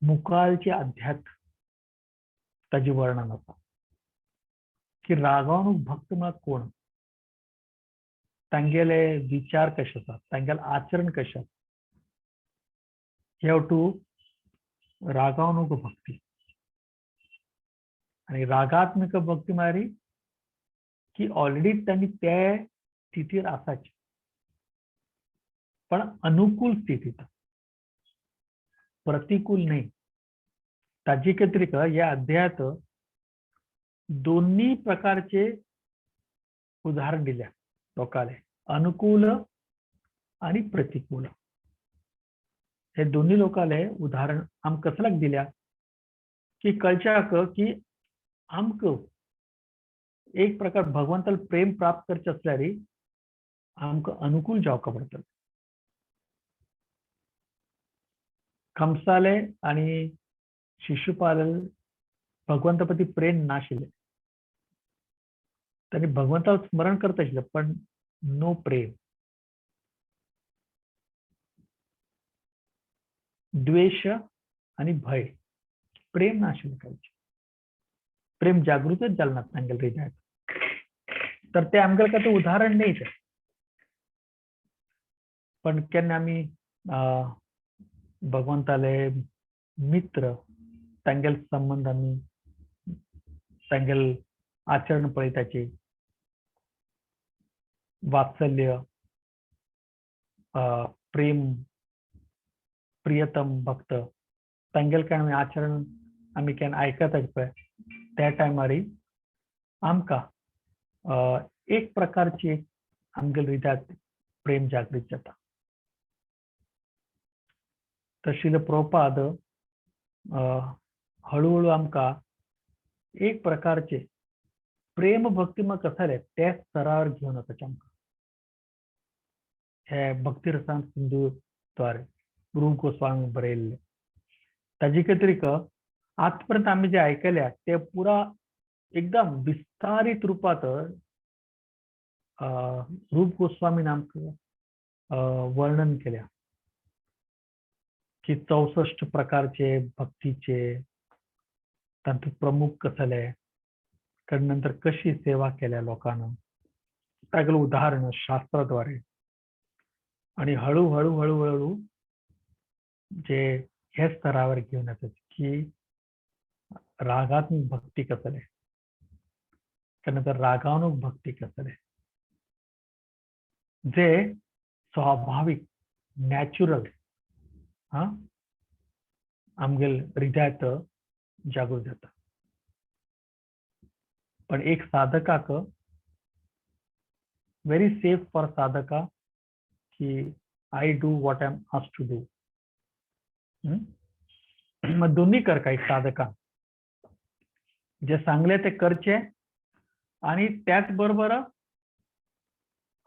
मुखालचे अध्यात ताजे वर्णन आसा की रागावणूक भक्त म्हळ्यार कोण, तांगेले विचार कशे आसात, तांगेले आचरण कशें आसा. You have to रागावणूक भक्ती. आणि रागात्मक भक्ती म्हळ्यार की ऑलरेडी त्यांनी ते स्थितीर आसाच, पण अनुकूल स्थितीत, प्रतिकूल न्ही. ताजे खातीर ह्या अध्यायात दोन्ही प्रकारचे उदाहरण दिल्या लोकांले, अनुकूल आणि प्रतिकूल. हे दोन्ही लोकांले उदाहरण आमकां कसल्याक दिल्या की कळच्याक की आमकां एक प्रकार भगवंताल प्रेम प्राप्त करचें आसल्यार आमकां अनुकूल जावका पडटलें. कंसाले आनी शिशुपाल भगवंता प्रती प्रेम नाशिल्लें, तांणी भगवंताक स्मरण करता आशिल्लें पण नो प्रेम, द्वेष आनी भय, प्रेम नाशिल्लें कांयच, प्रेम जागृतच जालें ना तांगेल्या हृदयात. तर ते आमगेले खातीर उदाहरण न्ही तें. पण केन्ना आमी भगवंताले मित्र तांगेले संबंद आमी तांगेले आचरण पळयताची, वात्सल्य, प्रेम, प्रियतम भक्त तांगेले केन्ना आमी आचरण आमी केन्ना आयकता पळय त्या टायमार आमकां एक प्रकारची आमगेले हृदयात प्रेम जागृत जाता. तर श्रील प्रभुपाद हळूहळू आमकां एक प्रकारचे प्रेम भक्ती मग कसं त्या स्तरावर घेवन वताचे आमकां हे भक्ती रसान सिंधू द्वारे रूप गोस्वामी बरयल्ले. ताजे व्यतिरिक्त आजपर्यंत आमी जे आयकल्या ते पुरा एकदम विस्तारीत रूपात रूप गोस्वामीन आमकां वर्णन केल्या की 64 प्रकारचे भक्तीचे तातूंत प्रमुख कसले, कारण नंतर कशी सेवा केल्या लोकांना, तागेलें उदाहरण शास्त्राद्वारे, आणि हळूहळू हळूहळू जे हे स्तरावर घेऊन येतात की रागात्मक भक्ती कसले, त्यानंतर रागानुक भक्ती कसले, जे स्वाभाविक नॅचरल हा आमगेल हृदयात जागृत जाता. पण एक साधकाक व्हेरी सेफ फॉर साधका की I do what I am asked to do. मग दोन्ही कर का एक साधका जे सांगले ते करचे आणि त्याचबरोबर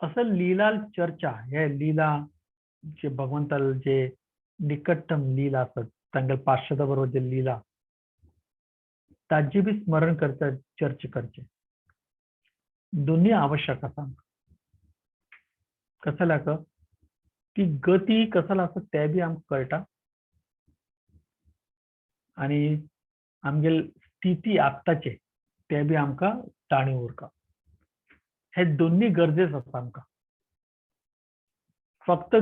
असं लीला चर्चा, हे लीला जे भगवंताल जे निकटतम लीला असत तांगेले पार्षदा बरोबर जे लीला ताजी बी स्मरण करता, चर्चा करचे, दोन्ही आवश्यक आसा. कसं लाग ती गती कसं आसा ते बी आमकां कळटा आणि आमगेल स्थिती आत्ताचे ते बी आमकां जाणीव उरता. हे दोन्ही गरजेच आसा आमकां. फक्त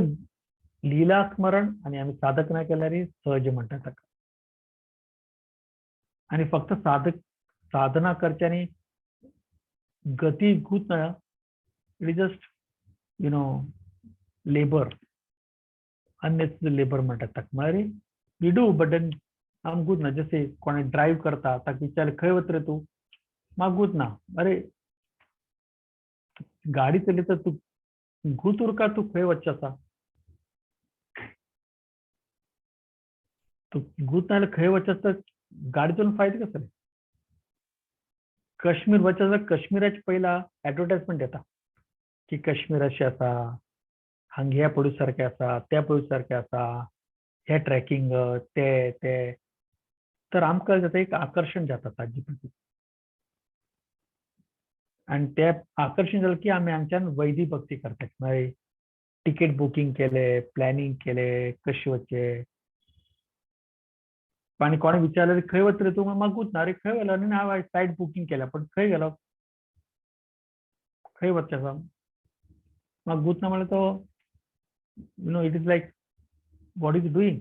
लीला स्मरण आणि आमी साधक ना केल्यार सहज म्हणटा ताका, आणि फक्त साधक साधना करच्यांनी गती गूत ना, it is just you know labour, unnecessary labour म्हणटात ताका. म्हळ्यार we do but then आमकां गूत ना. जशें कोणे ड्रायव्ह करता ताका विचारलें खंय वता रे तूं, म्हाका गूत ना. अरे गाडी चलयता तूं गूत उरका, तूं खंय वचचें आसा, तूं गूत ना जाल्यार खंय वचचें आसा, गाडी चलोवन फायदो कसो? काश्मीर वचचें जाल्यार काश्मीराचे पयला एडवर्टायजमेंट येता की काश्मीर अशें आसा, हांगा ह्या पडू सारकें आसा, त्या पडू सारकें आसा, हे ट्रॅकिंग ते ते, तर आमकां जाता एक आकर्शण जाता ताजे प्रती, आनी ते आकर्शण जालें की आमी हांगच्यान वैदी भक्ती करतात. मागीर तिकेट बुकींग केले, प्लॅनिंग केले, कशें वचचें, आनी कोणें विचारलें खंय वता रे तूं, म्हाका गूत ना. अरे खंय गेलो? आनी हांवें फ्लायट बुकींग केल्या, पण खंय गेलो, खंय वचचें आसा, म्हाका गूत ना. म्हणल्यार तो you know it is like what is doing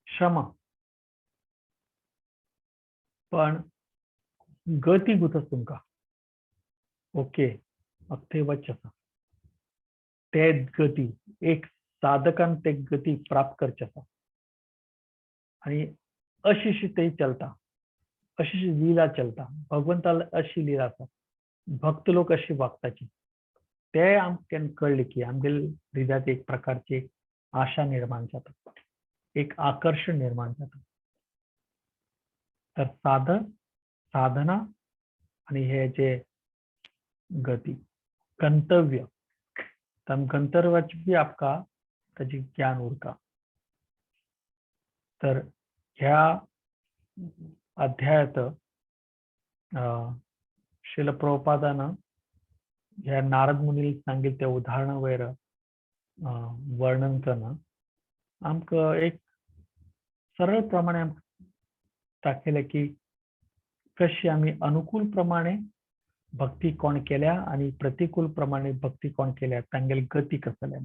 श्रम, पण गती गुतच तुमकां ओके थंय वचचें आसा, ते गती एक साधकान ते गती प्राप्त करचे आसा आनी अशी ते चलता, अशी लीला चलता, भगवंताल अशी लीला आसा, भक्त लोक अशी वागताची, ते आमकां कळ्ळें की आमगेले हृदयात एक प्रकारची आशा निर्माण जाता, एक आकर्शण निर्माण जाता. तर साधना आणि हे जे गती गंतव्य, तर गंतव्याची बी आपका ताची ज्ञान उरता. तर ह्या अध्यायात श्रील प्रभुपादानं ह्या नारद मुनीला सांगितलं त्या उदाहरणा वयर वर्णन करणं आमकां एक सरळ प्रमाणे आमकां दाखयलें की कशी आमी अनुकूल प्रमाणे भक्ती कोण केल्या आनी प्रतिकूल प्रमाणे भक्ती कोण केल्या, तांगेली गती कसल्या.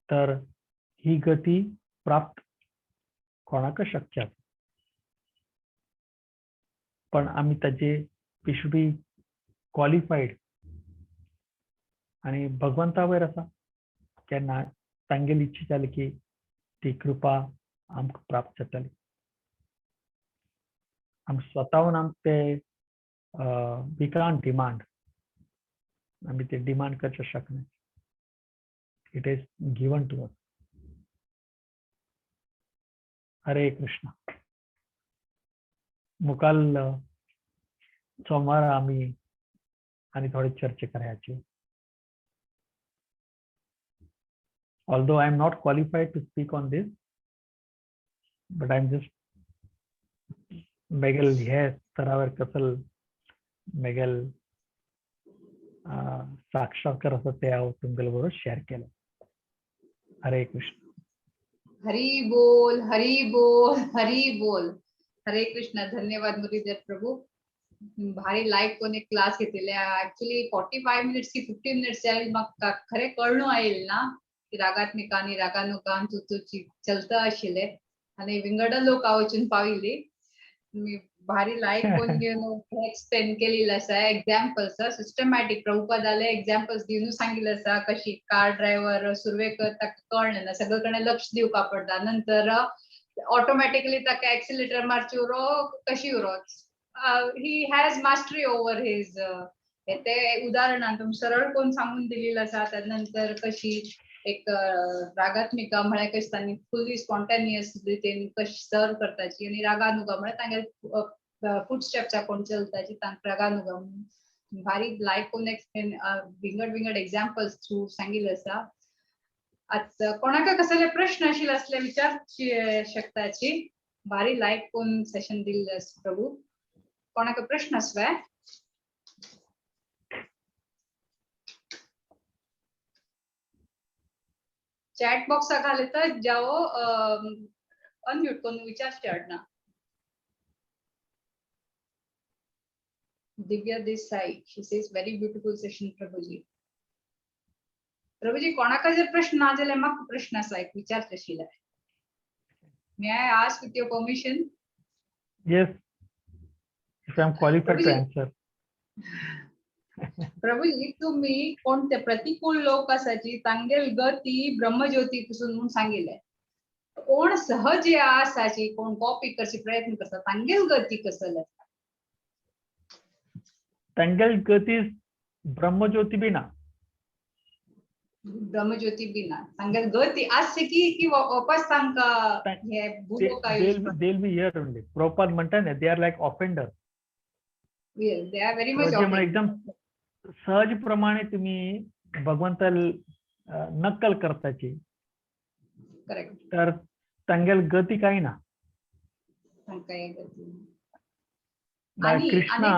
तर ही गती प्राप्त कोणाक शक्य आसा, पण आमी ताजे we should be qualified. आनी भगवंता वयर आसा केन्ना तांगेली इच्छा जाली की ती कृपा आमकां प्राप्त जातली. आमी स्वताहून आमकां ते we can't demand, आमी ते डिमांड करचें शकना. It is given to us. Hare Krishna. मुखाल सोमवार आमी आनी थोडी चर्चा करायची. Although I am not qualified to speak on this, but I am just मेगेल हे स्तरावर कसल मेगेल साक्षात्कार आसा ते हांव तुमगेले बरोबर शेअर केलें. हरे कृष्ण. हरी बोल, हरी बोल, हरी बोल. हरे कृष्ण. धन्यवाद मुरलीधर प्रभू. भारी लाईक कोण एक क्लास घेतलेले. ऍक्च्युली 45 मिनिट्स की 50 मिनिट्स जाईल म्हाका खरें कळणू आयल ना की रागात्मिका आणि रागानुगान तुची चलता आशिल्ले आणि विंगड लोक वचून पाविल्ली. मी भारी लाईक कोण घेवन एक्सप्लेन केलेलं आसा. एक्झाम्पल्स सिस्टमॅटिक प्रभुपदाले एक्झाम्पल्स दिवन सांगितलं आसा कशी कार ड्रायव्हर सुरवेक ताका कळ्ळें ना, सगळे कडेन लक्ष दिवपा पडटा, नंतर ऑटोमॅटिकली ताका एक्सिलेटर मारची उरो कशी उरो, he has mastery over his. ते उदाहरणान तुमी सरळ कोण सांगून दिलेलं आसा. त्यानंतर कशी एक रागात्मिका म्हळ्यार कशी तांणी फुल्ली स्पॉन्टेनियस रितीन कशी सर्व करताची आनी रागानुगा म्हळ्यार तांगेले फूट स्टेप्सा कोण चलताची तांकां रागानुगा म्हणून भारी लायक कोण एक्सप्लेन विंगड विंगड एक्झाम्पल्स थ्रू सांगिल्लें आसा. आतां कोणाक कसले प्रश्न आशिल्ले आसले विचार शकताची. भारी लायक कोण सेशन दिल्लें आसा प्रभू. कोणाक प्रश्न आसले? चॅट बॉक्स घाले तर जाओ अनम्यूट करून विचार ना. Divya Desai, she says very beautiful session Prabhuji. Prabhuji कोणाका जर प्रश्न ना जाल्यार म्हाका प्रश्न आसा एक विचारचे आशिल्ले. May I ask with your permission? Yes, if I am qualified to answer. Prabhuji तुम्ही कोणते प्रतिकूल लोक आसाची तांगेल गती ब्रह्मज्योती पासून म्हणून सांगिल्ले, कोण सहज आसाची कोण कॉपी करचे प्रयत्न करता तांगेल गती कसले? तांगेल गती ब्रह्मज्योती बी ना. ब्रह्मज्योती बी ना. तांगेल गती आसचे की की वापस तांकां हे They'll be here only. Prabhupada म्हणता ना, they are like offender. Yes, they are very much म्हणजे एकदम सहज प्रमाणे तुम्ही भगवंताला नक्कल करताची. करेक्ट. तर तांगेल गती काही ना. कृष्णा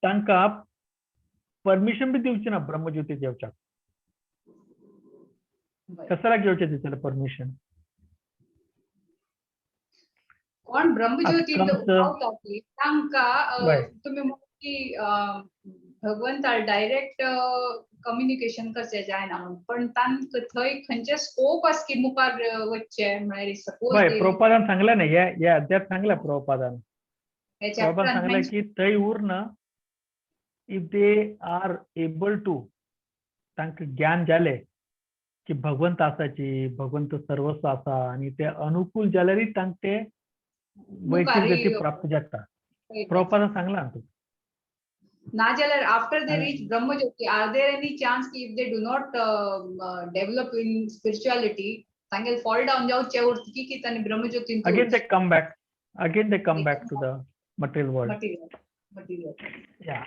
तांका परमिशन बी दिवची ना ब्रह्मज्योती घेवच्याक. कशाला घेवचे तिच्याला परमिशन? कोण ब्रह्मज्योती तांका तुम्ही की भगवंताल डायरेक्ट कम्युनिकेशन करचे जायना म्हणून, पण तांकां थंय खंयचे स्कोप आसा की मुखार वचचे म्हळ्यार सपोज प्रभुपादान सांगलें ना, ह्या अध्यात सांगलें प्रभुपादान. प्रभुपादान सांगलें की थंय उरना, if they are able to, तांकां ज्ञान जालें की भगवंत आसाची, भगवंत सर्वस्व आसा आनी ते अनुकूल जाल्यारय तांकां ते वैश्विक गती प्राप्त जाता. प्रभुपादान सांगलां तुका. ना जाल्यार after they reach Brahmajyoti, are there any chance की if they do not develop in spirituality तांगेल fall down जावचे उरता की तांणी ब्रह्मज्योती again they come back? Again they come back to the material world. Material material. या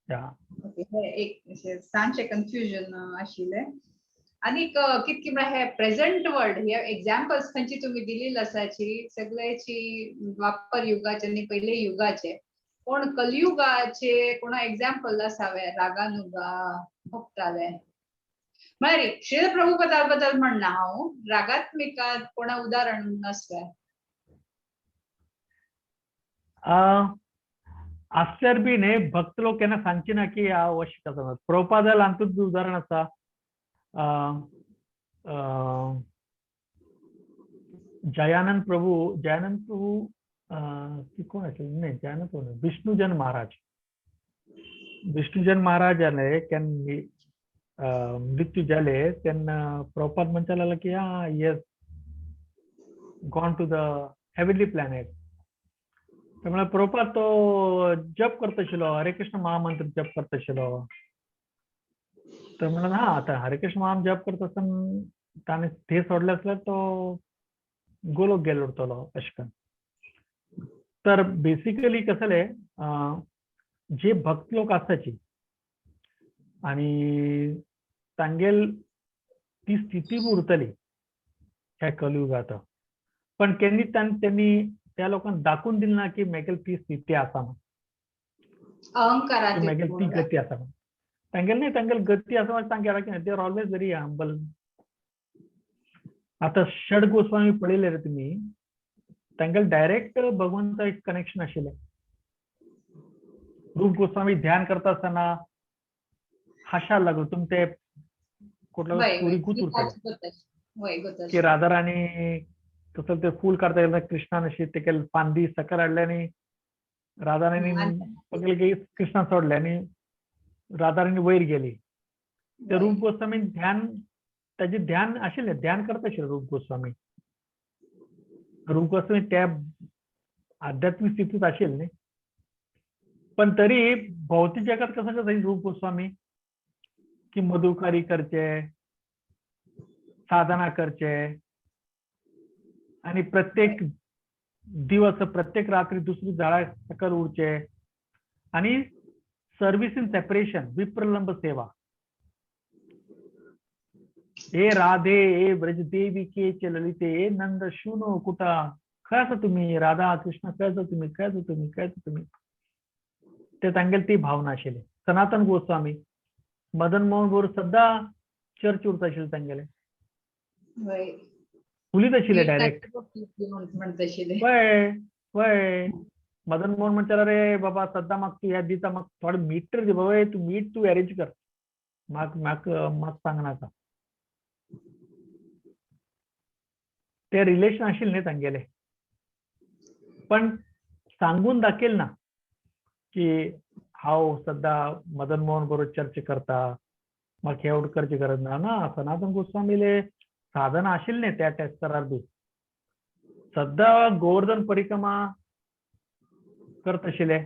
या. Okay, हे एक अशें ल्हानशें कन्फ्युजन आशिल्लें. आनीक कितकी म्हळ्यार हे प्रेझेंट वर्ल्ड हे एग्जाम्पल्स खंयची तुमी दिलेली आसाची सगळ्याची द्वापर युगाचे आनी पयले युगाचे, कोण कलयुगाचे कोणा एग्जाम्पल आसावे रागानुगा भक्ताले? म्हळ्यार श्रील प्रभुपदा बद्दल म्हणना हांव, रागात्मिका कोणा उदाहरण आसवे? आसल्यार बी न्ही, भक्त लोक केन्ना सांगचे ना की हांव अशें करता. प्रभुपादा हातूंत बी उदाहरण आसा. जयानंद प्रभू, जयानंद प्रभू ती कोण आशिल्ली न्ही, जयानंद प्रभू न्ही, विष्णुजन महाराज. विष्णुजन महाराज जाले केन्ना मृत्यू जाले तेन्ना प्रभुपाद म्हणपाक लागलो की हा, yes gone to the heavenly planet. त्यामुळे प्रभुपाद तो जप करता आशिल्लो, हरे कृष्ण महामंत्र जप करता आशिल्लो. तर म्हणलं हा, आता हरे कृष्ण महामंत्र जप करता आसतना ताणें थंय सोडले आसल्यार तो गोलोक गेलो उरतलो अशें करून. तर बेसिकली कसं जालें, जे भक्त लोक आसाची आणि तांगेल ती स्थिती उरतली ह्या कलयुगात, पण केन्ना त्यांनी त्या लोकांक दाखोवन दिली ना की मेगेल ती स्थिती आसा म्हणून, अहंकारात मेगेल ती गती आसा म्हणून. तांगेल न्ही, तांगेल गती आसा म्हणून सांगता की they are always very humble. आता षड गोस्वामी पळयले रे तुमी, तांगेल डायरेक्ट भगवंता एक कनेक्शन आशिल्लें. रूप गोस्वामी ध्यान करता आसतना हाशाल लागलो, तुमी ते कुठला स्टोरी गुत उरतले की राधाराणी तसं ते फूल काढता गेलं, कृष्णान अशी ते केलं फांदी सकल हाडले आनी राधाराणी पकडले की कृष्णा सोडले आनी राधाराणी वयर गेली. ते रूप गोस्वामी ध्यान, ताजे ध्यान आशिल्लें, ध्यान करता आशिल्ले रूप गोस्वामी. रूप गोस्वामी त्या आध्यात्मिक स्थितीत आशिल्ले न्ही, पण तरी भौतिक जगात कसं कसं रूप गोस्वामी की मधुकारी करचे, साधना करचे आणि प्रत्येक दिवस प्रत्येक रात्री दुसरी झाडा सकल उरचे आणि सर्व्हिस इन सेपरेशन, विप्रलंब सेवा. हे राधे हे ब्रजदेवी के ललिते हे नंद शुनो कुठा, खंय आसा तुम्ही राधा कृष्ण, खंय आसा तुम्ही, खंय आसा तुम्ही, खंय आसा तुम्ही. ते तांगेली ती भावना आशिल्ली. सनातन गोस्वामी मदन मोहन बरोबर सद्दां चर्च उरता आशिल्ले तांगेले, उलयत आशिल्ले डायरेक्ट. वय वय मदन मोहन म्हणटाले रे बाबा सद्दां म्हाका तूं हें दिता, म्हाका थोडे मीठ तर दी बाबा, तूं मीठ तूं अरेंज कर, म्हाका म्हाका म्हाका सांगनाका. ते रिलेशन आशिल्लें न्ही तांगेले, पण सांगून दाखयल ना की हांव सद्दां मदन मोहन बरोबर चर्चा करता, म्हाका हें करची गरज ना. ना, सनातन गोस्वामीले साधन आशिल्लें त्या टेस्टरार बी, सद्दां गोवर्धन परिक्रमा करत आशिल्ले.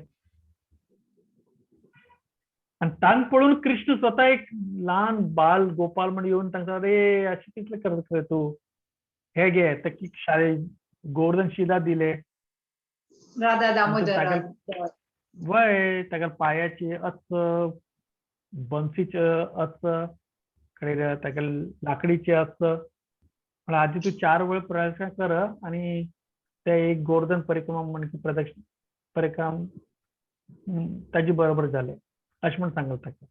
आनी तांकां पळोवन कृष्ण स्वता एक ल्हान बाल गोपाल म्हण येवन तांकां रे अशें कितलें करता तूं, हे घे ताका शाळे गोवर्धन शिला दिले, राधा दामोदर वय ताका पायाचे अच, बन्सीचे अच, ताका लाकडीचे अच. पण आधी तूं 4 वेळ प्रदक्षिणा कर आणि ते एक गोवर्धन परिक्रमा म्हण की प्रदक्षिणा परिक्रमा ताजे बरोबर जाले अशें म्हण सांगलें ताका.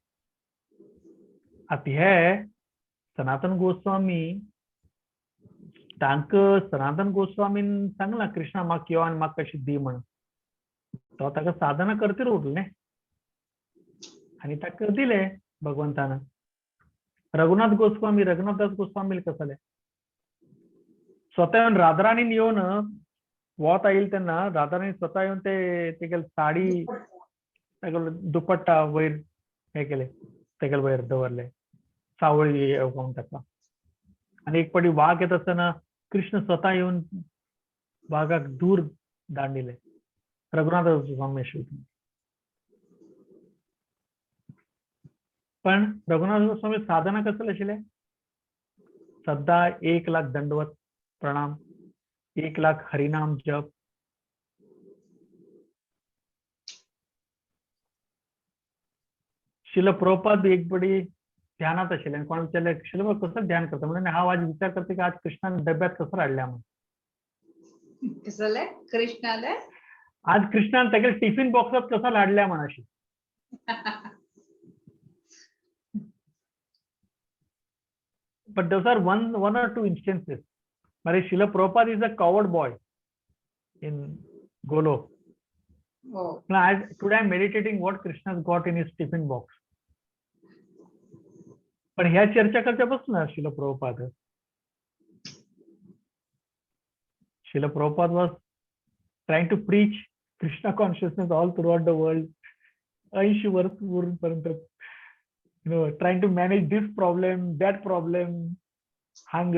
आतां हे सनातन गोस्वामी तांकां सनातन गोस्वामीन सांगलां कृष्णा म्हाका यो आनी म्हाका कशी दी म्हण, तो ताका साधना करतीर उरलें आनी ताका दिले भगवंतान. रघुनाथ गोस्वामी, रघुनाथदास गोस्वामी कसं जालें, स्वता येवन राधाराणीन येवन वत आयिल्लें तेन्ना राधाराणी स्वता येवन ते तेगेले साडी तागेलो दुपट्टा वयर हे केले, तेगेले वयर दवरले सावळी येवंक ताका. आनी एक फावटी वाग येता आसतना कृष्ण स्वता येवन वागाक दूर दांडिले. रघुनाथ स्वामी आशिल्ले. पण रघुनाथ स्वामी साधना कसले आशिल्ले, सद्दां 1 लाख दंडवत प्रणाम, 1 लाख हरिनाम जप, शिल प्रभुपाद एक बडी ध्यानात आशिल्ले आनी कोणें विचारलें, शिल कसं ध्यान करता? म्हणलें, हांव आज विचार करता की आज कृष्णान डब्यात कसं हाडल्या म्हणून. कसले कृष्णाले आज कृष्णान तागेले टिफिन बॉक्सात कसं हाडल्या म्हण अशी. But those are one or two instances. Mare Srila Prabhupada is a coward boy in Golok. Oh. Now, today I'm meditating what Krishna has got in his tiffin box. पण ह्या चर्चा करच्या बसणार Srila Prabhupada. Srila Prabhupada was trying to preach Krishna consciousness all throughout the world. 80 वर्ष पर्यंत, trying to manage this problem, that problem, हांग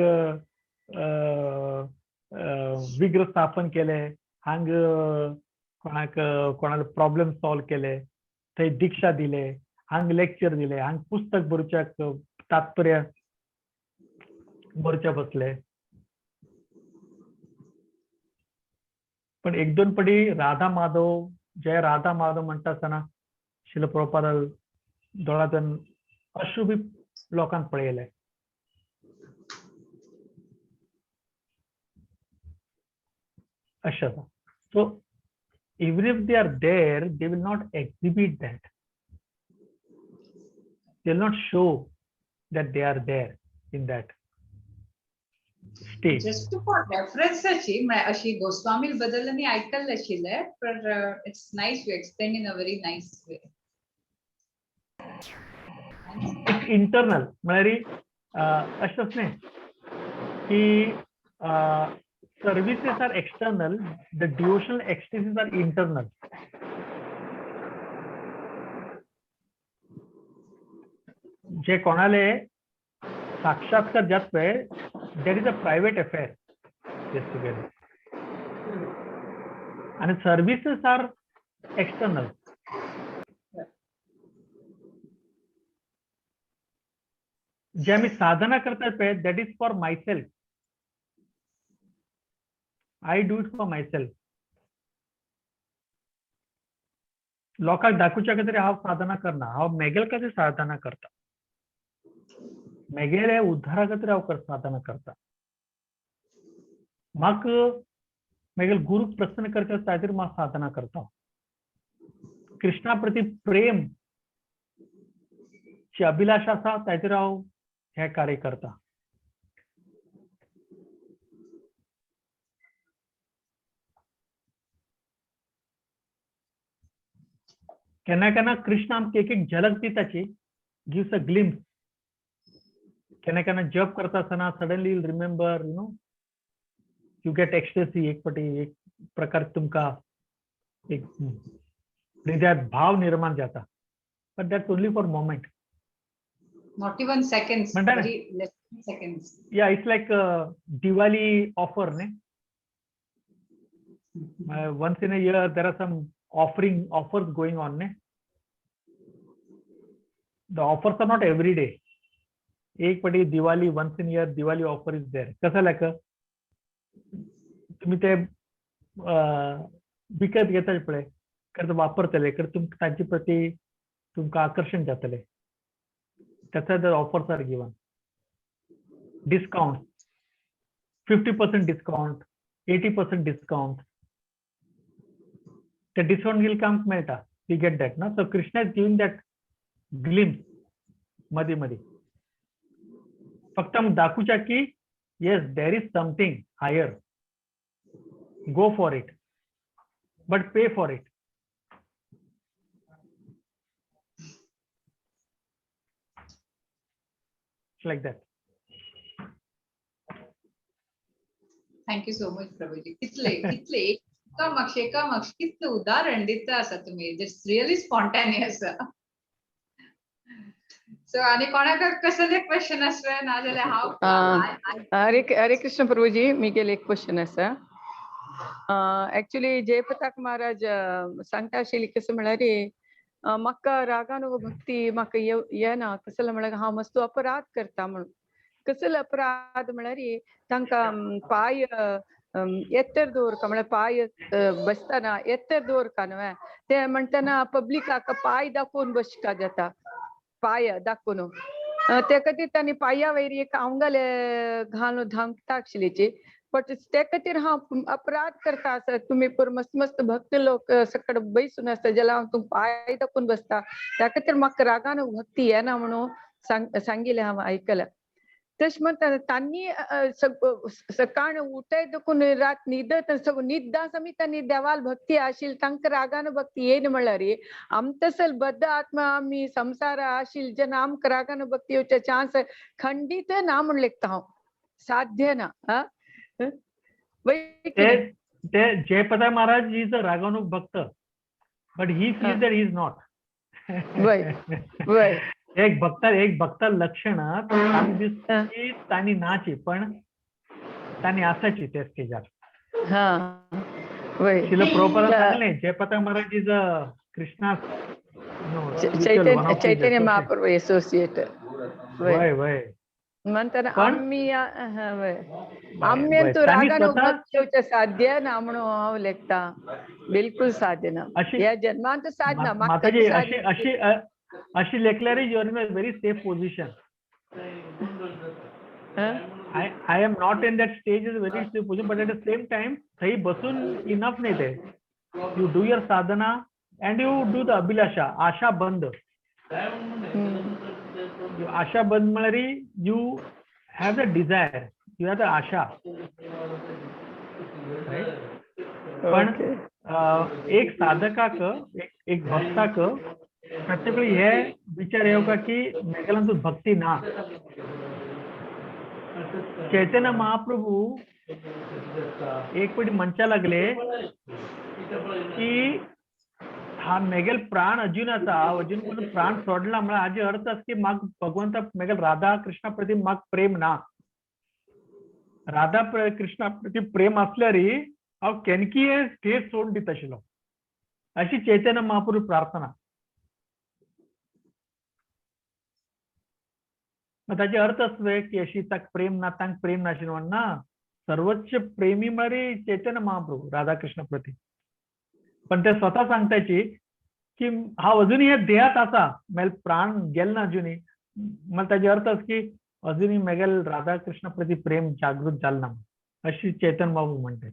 विग्रह स्थापन केले, हांग कोणाक कोणाला प्रॉब्लेम सॉल्व केले, थंय दीक्षा दिले, हांग लेक्चर दिले, हांग पुस्तक बरोवच्याक तात्पर्य बरोवच्या बसले. पण एक दोन पडी राधा माधव, जय राधा माधव म्हणटा आसतना शिल प्रभुपाद दोळ्यांतल्यान अश्रू बी लोकांक पळयले. अशें आसा. So even if they are there, they will not exhibit that. They will not show that they are there in that stage. Just for reference अशी म्हळ्यार अशी गोस्वामी बद्दल आनी आयकल्लें आशिल्लें, but it's nice you explain in a very nice way. It's internal. म्हळ्यार अशेंच न्ही की services are external, the devotional ecstasies are internal. जे कोणाले साक्षात्कार जात पळय, that is a private affair basically, आणि सर्विसेस are external. जे आमी साधना करतात पळय, that is for myself. I do it for myself. लोकांक दाखोवच्या खातीर हांव साधना करना, हांव मेगेल खातीर साधना करता, मेगेले उद्धारा खातीर हांव साधना करता. म्हाका मेगेल गुरूक प्रसन्न करच्या खातीर हांव साधना करता. कृष्णा प्रती प्रेम ची अभिलाषा आसा ताचेर हांव हें कार्य करता. केन्ना केन्ना कृष्ण आमकां एक एक झलक दिताची, गिव्स अ ग्लिम्स. केन्ना केन्ना जप करता आसतना suddenly you remember, you know, you get ecstasy. एक पटी एक प्रकार तुमकां एक हृदयात भाव निर्माण जाता, but that's only for moment. Not even seconds, म्हणटा न्ही? very less than seconds. Yeah, it's like Diwali offer न्ही. Once in a year there are some offers going on न्ही. The offers are not every day. एक पटी Diwali, once in year Diwali offer is there. कसं लायक तुम्ही ते विकत घेतात पळय, खरें वापरतले, खरें तुमकां तांचे प्रती तुमकां आकर्शण जातलें. त्याचा the offers are given, discount 50% discount, 80% discount. ते डिस्काउंट घेयले काय आमकां मेळटा, we get that ना. So Krishna is giving that glimpse मदीं मदीं, फक्त आमकां दाखोवच्या की yes, there is something higher, go for it, but pay for it. Like that. Thank you so much, Prabhuji. कितले कितले एका मागशे एका मागशे कितले उदाहरण दिता आसा तुम्ही. It's really spontaneous. So आणि कोणाक कसले क्वेश्चन आसले ना जाल्यार हांव हरे हरे कृष्ण प्रभुजी, मी केले एक क्वेश्चन आसा. एक्चुअली जयपताक महाराज सांगता आशिल्ली कसं म्हळ्यार म्हाका रागानुग भक्ती म्हाका येना. कसले म्हळ्यार हांव मस्त अपराध करता म्हणून. कसले अपराध म्हळ्यार तांकां पाय एत्तर दवरता म्हळ्यार पाय बसतना एत्तर दवरता न्हय, ते म्हणटना पब्लिकाक पाय दाखोवन बसका जाता. पाय दाखोवन ते खातीर तांणी पाया वयर एक आंवगाले घालून धांकता आशिल्लीची बट ते खातीर हांव अपराध करता आसत तुमी पुरो मस्त मस्त भक्त लोक सकड बैसून आसता जाल्यार हांव तुमकां पांय दाखोवन बसता त्या खातीर म्हाका रागान भक्ती येना म्हणून सांगिल्लें हांव आयकलां. तशें म्हणटा तांणी सकाळ उठय देखून रात न्हिदत सगळं न्हिद्दां समेत तांणी देवाल भक्ती आशिल्ली तांकां रागान भक्ती येना म्हणल्यार आम तसल बद्द आत्मा आमी संवसार आशिल्ले जेन्ना आमकां रागान भक्ती येवचे चान्स खंडीत ना म्हण लेखता हांव, साध्य ना. ते जयपता महाराज is a रागानुक भक्त, but he feel that he is not. वय वय एक भक्त एक भक्त लक्षण तांकां दिसता की तांणी नाची पण तांणी आसाची त्या स्टेजार. वय शिल प्रभुपादान सांगलें Jayapataka Maharaj is a Krishna Chaitanya Mahaprabhu associate. वय वय म्हणटाना आमी आमी तूं रागान भक्ती येवचें साध्य ना म्हणून हांव लेखता, बिलकुल साध्य ना ह्या जन्मांत साध्य ना. माताजी अशी अशी अशी लेखल्यार you are in a very safe position. I am not in that stage is very safe position, but at the same time थंय बसून इनफ न्ही ते. You do your sadhana and you do the अभिलाषा, आशा बंद. आशा बंद म्हळ्यार you have the desire, you have the Asha, right? पण एक साधकाक एक भक्ताक प्रत्येक वेळी हे विचार येवका की मेगेल्यान भक्ती ना. चैतन्य महाप्रभू एक पटी म्हणच्या लागले की हा मेगेल प्राण अजून आसा, अजून कोण प्राण सोडला म्हळ्यार हाजे अर्थ आसा की म्हाका भगवंता मेगेल राधा कृष्णा प्रती म्हाका प्रेम ना. राधा कृष्णा प्रती प्रेम आसल्यार हांव केनकी स्टेज सोडून दिता आशिल्लो, अशी चैतन्य महाप्रभू प्रार्थना. मग ताचे अर्थ असले की अशी ताका प्रेम ना, तांकां प्रेम नाशिल्लें म्हण ना. सर्वोच्च प्रेमी म्हळ्यार चैतन्य महाप्रभू राधा कृष्ण प्रती. पण ते स्वतः सांगताची की हांव अजुनूय ह्या देहात आसा, मेल प्राण गेल ना अजुनूय. म्हळ्यार ताजे अर्थ असो की अजुनूय मेगेल राधा कृष्ण प्रती प्रेम जागृत जाल ना, अशी चैतन्य बाबू म्हणटा.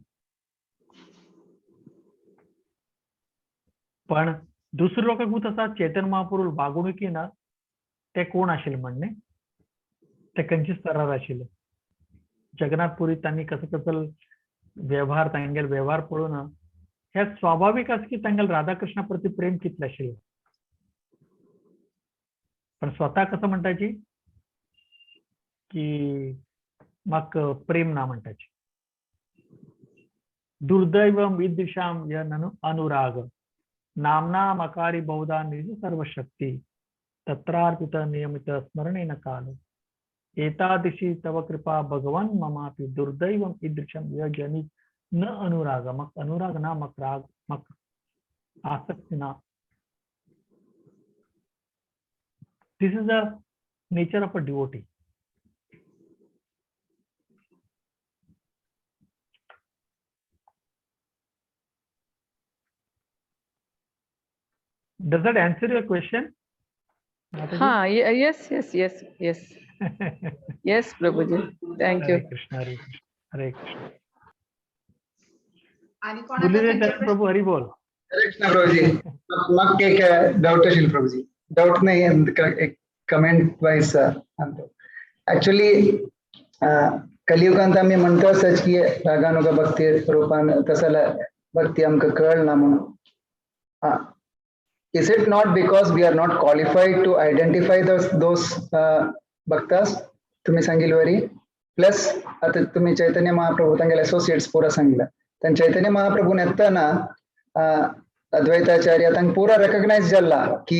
पण दुसरे लोकांक आसा चैतन्य महाप्रभू वागणुकी ना ते कोण आशिल्ले म्हणणे, ते खंयच्या स्तरार आशिल्ले. जगन्नाथपुरी तांणी कसो कसो व्यवहार तांगेले व्यवहार पळोवन हे स्वाभाविक आसा की तांगेले राधाकृष्णा प्रती प्रेम कितलें आशिल्लें. पण स्वतः कसं म्हणटाची की म्हाका प्रेम ना म्हणटाची. दुर्दैवम विद्विषाम य ननु अनुराग नामना मकारी बहुधा निज सर्वशक्ती तत्रार्पित नियमित स्मरणेन काल एतादृशी तव कृपा भगवान ममापि दुर्दैवम ईदृशम य जनि न अनुराग. मक अनुराग ना, मक राग, मक आसक्ति ना. This is the nature of a devotee. Does that answer your question? Ha, yes, yes, yes, yes. Yes, Prabhuji. Thank you. Hare Krishna, Hare Krishna, Hare Krishna. आणि कोणाला प्रभू हरी बोल. हरे कृष्ण प्रभूजी. मग एक डाऊट असेल प्रभूजी. डाऊट नाही, एक कमेंट वाईज सांगतो. Actually कलियुगांत आम्ही म्हणतो असंच की रागानुगा भक्ती रूपान तसला भक्ती आमकां कळना म्हणून. हा, is it not because we are not qualified to identify those bhaktas? तुम्ही सांगितलं वरी. प्लस आता तुम्ही चैतन्य महाप्रभू तांगेले असोसिएट्स पुरा सांगितलं. पण चैतन्य महाप्रभू येताना अद्वैताचार्य तांकां पुरा रेकग्नायज जाला की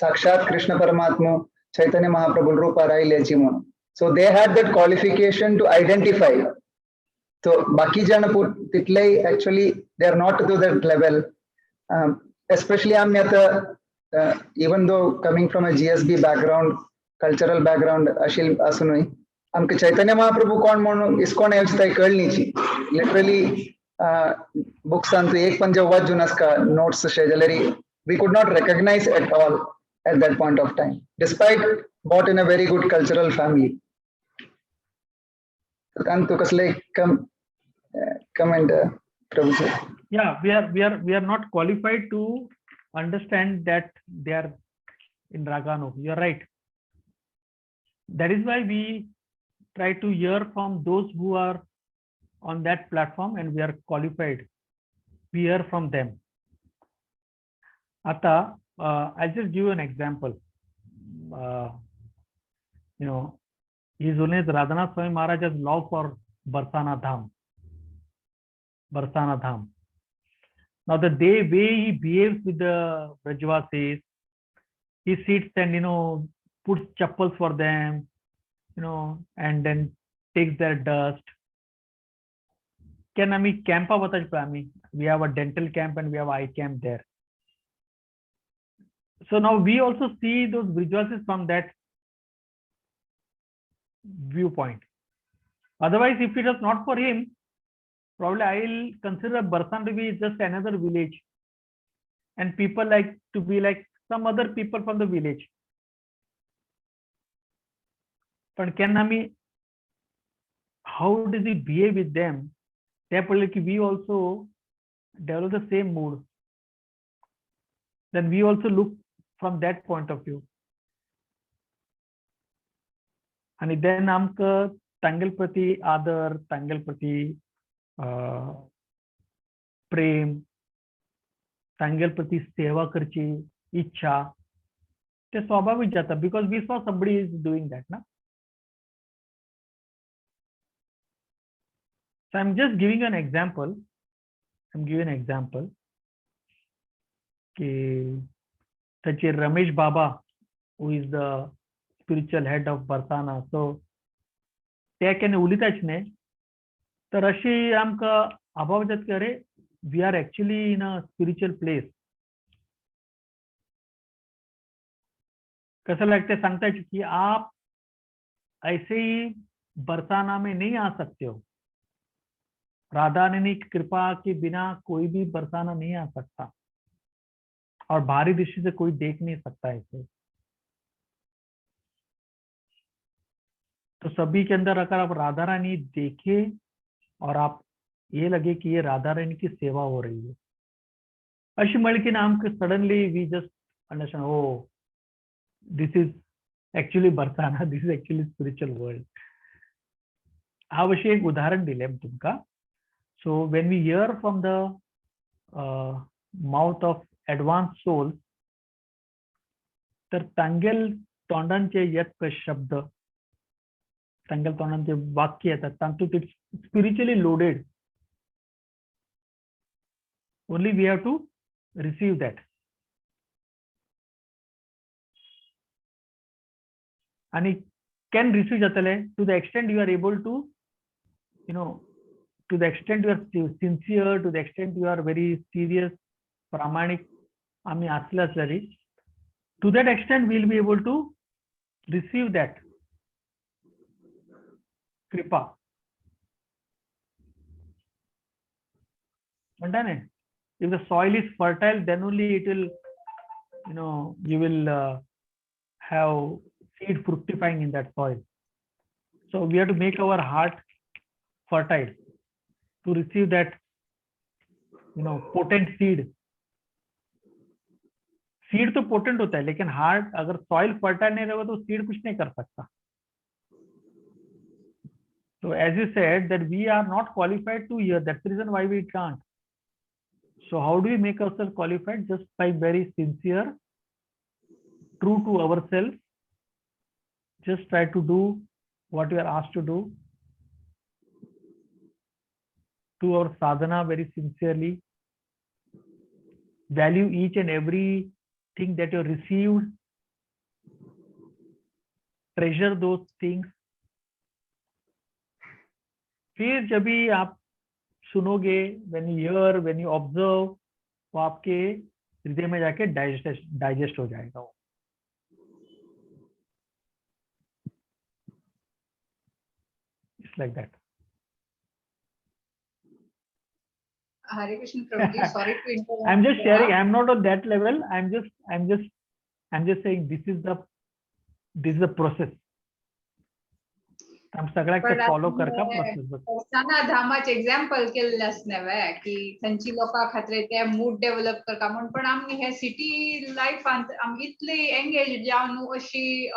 साक्षात कृष्ण परमात्मा चैतन्य महाप्रभू रूपार आयल्याची म्हणून. So they had that qualification to identify. So बाकी जण तितलेय actually they are not to that level. Especially आम्ही आता even though coming from a GSB background, cultural background अशी असूनय आमकां चैतन्य महाप्रभू कोण म्हणून इस्कॉन येवची ताई कळनीची. लिटरली बुक्सान तूं एक पण जे वाचून आसका नोट्स अशे जाल्यार we could not recognise at all. at that point of time, despite brought in a very good cultural family. And to कसले comment, Prabhuji? Yeah, we are not qualified to understand that they are in Raganu. You are right. That is why we try to hear from those who are on that platform and we are qualified. We hear from them. Ata, I'll just give you an example. You know, His Holiness Radhanath Swami Maharaj has love for Barsana Dham. Barsana Dham. Now the day way he behaves with the Brajvasis, he sits and, you know, puts chappals for them, you know, and then takes their dust. Can ami camp we have a dental camp and we have eye camp there. So now we also see those Brajvasis from that viewpoint. Otherwise, if it was not for him, probably I'll consider Barsana to be just another village, and people like to be like some other people from the village. But can I, how does he behave with them? We also develop the same mood. Then we also look from that point of view. And then आमकां तांगेल प्रती आदर, तांगेल प्रती प्रेम, तांगेल प्रती सेवा करची इच्छा, ते स्वाभाविक जाता, because we saw somebody is doing that ना. So I'm just giving an example. I'm giving an example. की ताचे Ramesh Baba, who is the spiritual head of Barsana, so ते केन्ना उलयताच न्ही, तर अशी आमकां अभाव जाता की अरे we are actually in a spiritual place. कसं लागते सांगता की आप ऐसे ही बरसाना में नहीं आ सकते हो, राधा रानी की कृपा के बिना कोई भी बरसाना नहीं आ सकता, और बाहरी दृष्टि से कोई देख नहीं सकता इसे. तो सभी के अंदर अगर आप राधा रानी देखे और आप ये लगे कि ये राधा रानी की सेवा हो रही है, अशी म्हळी की ना आमकां suddenly we just understand, oh this is actually Barsana, this is actually spiritual world. हांव अशें एक उदाहरण दिलें तुमकां. So when we hear from the mouth of advance soul, तर तांगेल तोंडांचे येत शब्द, तांगेल तोंडांचे वाक्य येतात, तातूंत it's spiritually loaded. Only we have to receive that. आणि can receive जातले to the extent you are able to, you know, to the extent you are sincere, to the extent you are very serious, प्रामाणिक आमी आसले तरी, to that extent we'll be able to receive that kripa. म्हणटा न्ही, if the soil is fertile, then only it will, you know, you will have seed fructifying in that soil. So we have to make our heart fertile to receive that, you know, potent seed. Seed तो potent होता है, लेकिन heart अगर soil fertile नहीं रहेगा तो seed कुछ नहीं कर सकता. तो as you said that we are not qualified to hear, that's the reason why we can't. So how do we make ourselves qualified? Just by very sincere, true to ourselves, just try to do what we are asked to do, do our sadhana very sincerely, value each and every thing that you received, treasure those things. फिर जब भी आप सुनोगे, when you hear, when you observe, वो आपके हृदय में जाके डाइजेस्ट हो जाएगा वो. It's like that. Hare Krishna Prabhuji, sorry to interrupt. I'm just sharing. I'm not on that level. I'm just I am just saying this is the process. आम सगळ्याक ते पण फॉलो करका आतां प्रोसेस. बरसाना धामाचे एग्जाम्पल केल्ले आसने वे की थंयची लोकां खातीर ते मूड डेव्हलप करका म्हूण, पण आमी हे सिटी लायफांत आमी इतली एंगेज जावन अशी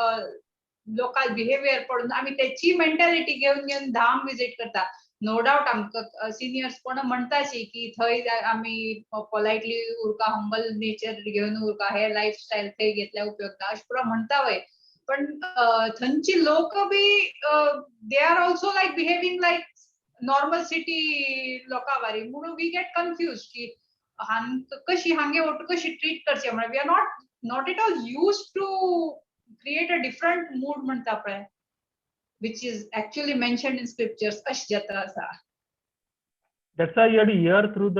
लोकल बिहेवियर पडून आमी तेची मेंटेलिटी घेवन घेवन धाम विजीट करता. नो डावट आमकां सिनियर्स कोण म्हणटाची की थंय आमी पोलायटली उरका, हंबल नेचर घेवन उरका, हे लायफस्टायल थंय घेतल्यार उपयोग ना अशें पुरो म्हणटा वय, पण थंयची लोक बी they are also like behaving like normal city लोकां वारी, म्हणून we get confuse की हांग कशी हांगे ओट कशी ट्रीट करचे म्हळ्यार we are not at all use to create a different mood म्हणटा पळय, which is actually mentioned in scriptures अशें जाता आसा. That's why you have to hear through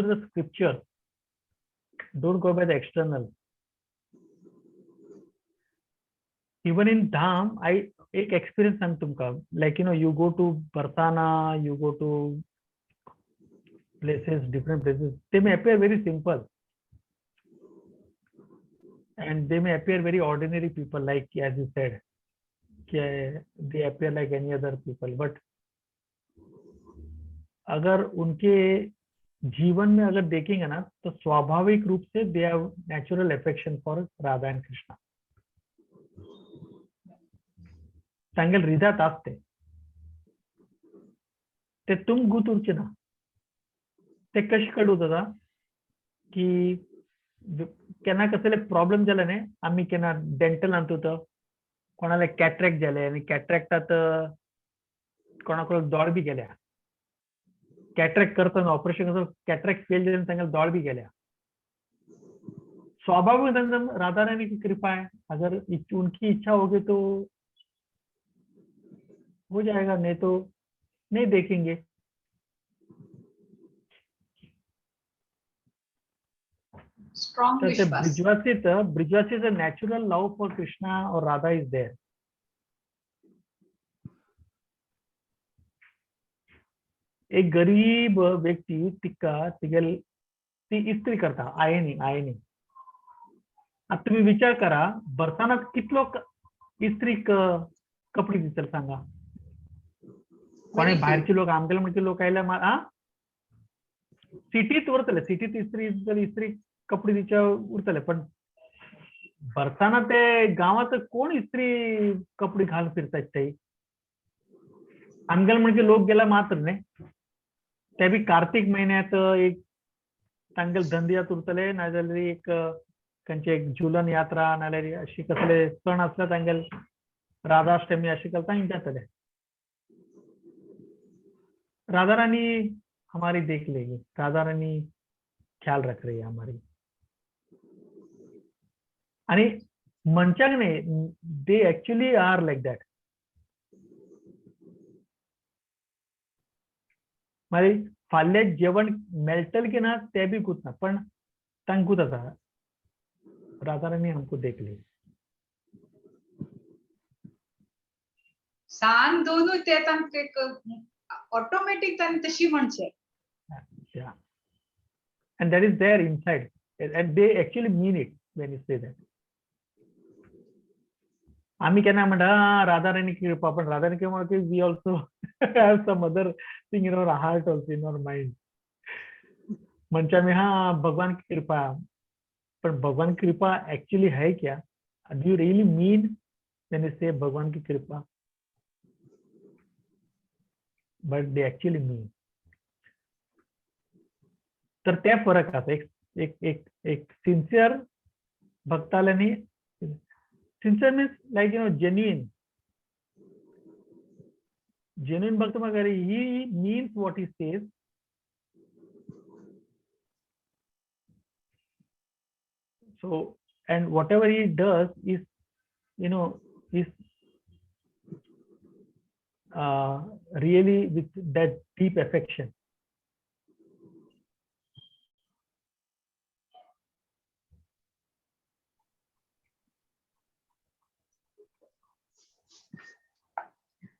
the scripture. Don't go by the external. Even in Dham, I एक experience सांग तुमकां, like you go to Barsana, you go to places, different places, they may appear very simple and they may appear very ordinary people, like as you said, they appear like any other people, but अगर उनके जीवन में अगर देखेंगे ना तो स्वाभाविक रूप से they have natural affection for Radha and Krishna. तांगेल हृदयात असते ते, तुम गुत उरचे ना. ते कशें कळूं दादा की केन्ना कसले प्रॉब्लेम जाले न्ही, आमी केन्ना डेंटलांत वता, कोणाले कॅट्रॅक्ट जाले आनी कॅट्रॅक्टात कोणाक दोळ बी गेल्या, कॅट्रॅक्ट करतना ऑपरेशन करतना कॅट्रॅक्ट फेल जाल्यान तांकां दोळ बी गेल्या. स्वाभाविक राधा रानी की कृपा है, अगर उनकी इच्छा होगी तो हो जाएगा, नहीं तो नहीं देखेंगे. स्ट्रॉंग तर ते विश्वास. ब्रिजवासीत नॅचरल लव्ह फॉर कृष्णा और राधा is there. एक गरीब व्यक्ती तिका तिगेल ती इस्त्री करता, आयनी आयनी. आता तुम्ही विचार करा, बरसानात कितलो इस्त्री कपडे दितले सांगा? कोणे Very few. भायरचे लोक आमगेले म्हणचे लोक आयले आ सिटीत उरतले, सिटीत इस्त्री दितले, इस्त्री कपडे दिवचे उरतले, पण बरसाना ते गांवात कोण इस्त्री कपडे घालून फिरतात ते? आमगेले म्हणजे लोक गेला मात्र न्ही, ते बी कार्तीक महिन्यात एक तांगेले धंद्यात उरतले, नाजाल्यार एक तांचे एक झुलन यात्रा, नाजाल्यार अशी कसले सण आसले तांगेले राधाष्टमी अशी करता जातले. राधा रानी हमारी देख लेगी, राधा रानी ख्याल रख रही है हमारी. आणि मनशाक न्ही, they actually are like that. मागीर फाल्यां जेवण मेळटलें की ना तें बी गुत ना, पण तांकां गुत आसा राधा रानी हमको देख लेगी. सान दोनूय ते तांकां ऑटोमॅटीक तांणी तशी म्हणचें. Yeah. And that is there inside. And they actually mean it when you say that. आम्ही केन्ना म्हणटा राधा राणी कृपा, पण राधा राणी कृपा की we also have some other thing in our heart also, in our mind. म्हणजे आम्ही हा भगवान की कृपा, पण भगवान की कृपा एक्चुअली है क्या? Do you really mean when you say भगवान की कृपा? But they actually mean. तर ते फरक आसा. एक एक एक एक sincere भक्ताल्यानी, sincere means like genuine, genuine भक्त मगर he means what he says. So and whatever he does is is really with that deep affection.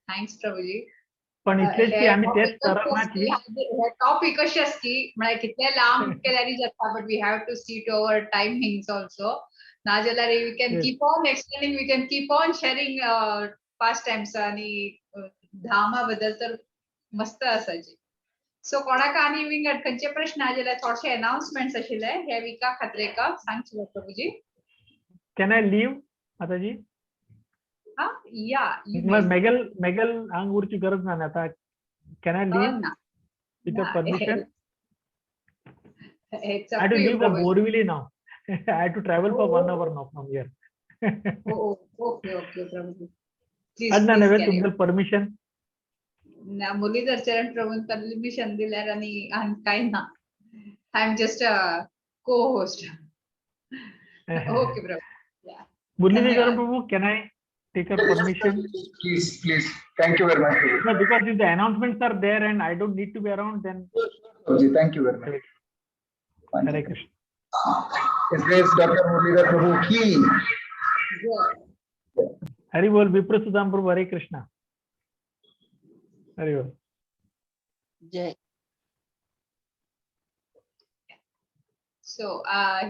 Thanks, Prabhuji. पण इतलेच की आमी तेच तरंगाची हे टॉपिक अशें आसा की म्हळ्यार कितले लांब केल्यार जाता, but we have to see to our timings also. नाजाल्यार we can keep on explaining, we can keep on sharing pastimes आणि धामा बद्दल तर मस्त आसाची. सो कोणाक आनी विंगड खंयचे प्रश्न आहा जाल्यार थोडशे अनाउन्समेंट्स आशिल्ले हे विका खात्रेका सांगचे Prabhuji. Can I leave Mataji? हा, या. मेगल मेगल हांग उरची गरज ना आता. Can I leave with your permission? It's I up had to to you, leave for Prabhuji. Borivali now. I had to travel for 1 hour now from here. Oh, okay, okay, Prabhuji. Please, Adna please नव्हे carry on. तुमचं permission? ना, मुरलीधर चरण प्रभून permission दिल्यार आनी आनी काय ना. I am just a co host. Okay Prabhu. Muralidhar धन्यवाद. Charan Prabhu, can I take a permission? Please, please, thank you very much. No, because if the announcements are there and I don't need to be around, then Prabhuji, thank you very much. Hare Krishna. His Grace Dr. Muralidhar Prabhu ki. Hari बोल विप्र सुदाम प्रभु. हरे कृष्णा. हरी बोल. जय. So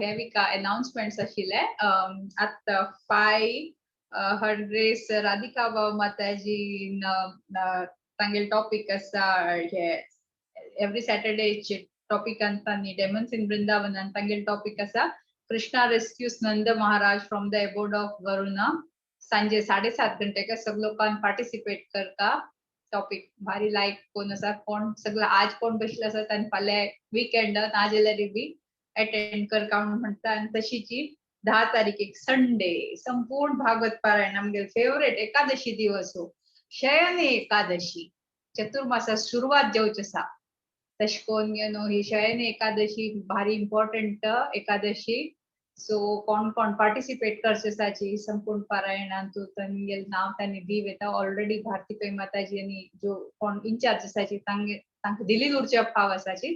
हे विका अनाउन्समेंट्स आशिल्ले. आतां 5 हर grace Radhika बाब माताजी तांगेले टॉपिक आसा हे एवरी सॅटरडे टॉपिक आनी डेमन्स इन वृंदावन आनी तांगेले टॉपिक आसा Krishna rescues Nanda Maharaj from the abode of Varuna. सांजे 7:30 घंटेक सगळे लोकांक पार्टिसिपेट करता. टॉपिक भारी लायक कोण आसा, कोण सगळं आज कोण बसले आसा तांणी फाल्यां विकेंड नाजाल्यार बी अटेंड करता म्हणून म्हणटा. आनी तशीची 10 तारखेक संडे संपूर्ण भागवत पारायण, आमगेले फेवरेट एकादशी दिवस हो शयन एकादशी, चतुर्मासा सुरवात जावची आसा. तशें करून you know ही शयन एकादशी भारी इम्पॉर्टंट एकादशी. सो कोण कोण पार्टिसिपेट करचे आसाची संपूर्ण पारायणांतू तांगेले नांव तांणी दिव येता. ऑलरेडी भारती पै माताजी आनी जो कोण इन्चार्ज आसाची तांगे तांकां दिली उरचे फाव आसाची.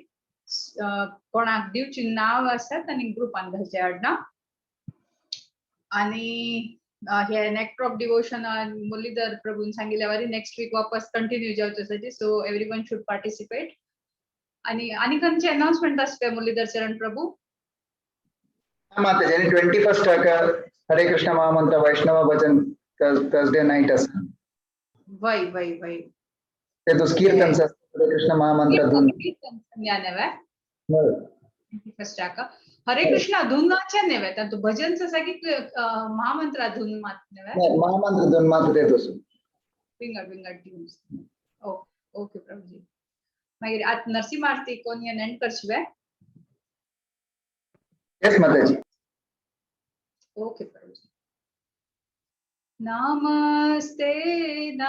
कोणाक दिवची नांव आसा तांणी ग्रुपान घालचे हाडना. आणि हे नेक्टर ऑफ डिवोशन मुरलीधर प्रभून सांगितल्या वरी नेक्स्ट वीक वापस कंटिन्यू जावचे आसाची. So everyone should participate. आणि आनी खंयचे अनाउन्समेंट आसता मुरलीधर चरण प्रभू? माताजी, आणि 21st हरे कृष्ण महामंत्र वैष्णव भजन थर्सडे नाईट आसा. वय वय वय. ते तो कीर्तन हरे कृष्ण महामंत्र धून. न्हय फर्स्टाक हरे कृष्ण धुनाचे न्हय, तातूंत भजन आसा की महामंत्रा धून मात न्हय? महामंत्र धून मात ते तसो. विंगड विंगड ट्यून्स. Okay okay Prabhuji. मागीर आतां नरसिंह आरती कोण एंड करशिवे? येस माताजी. ओके प्रभूजी. नमस्ते.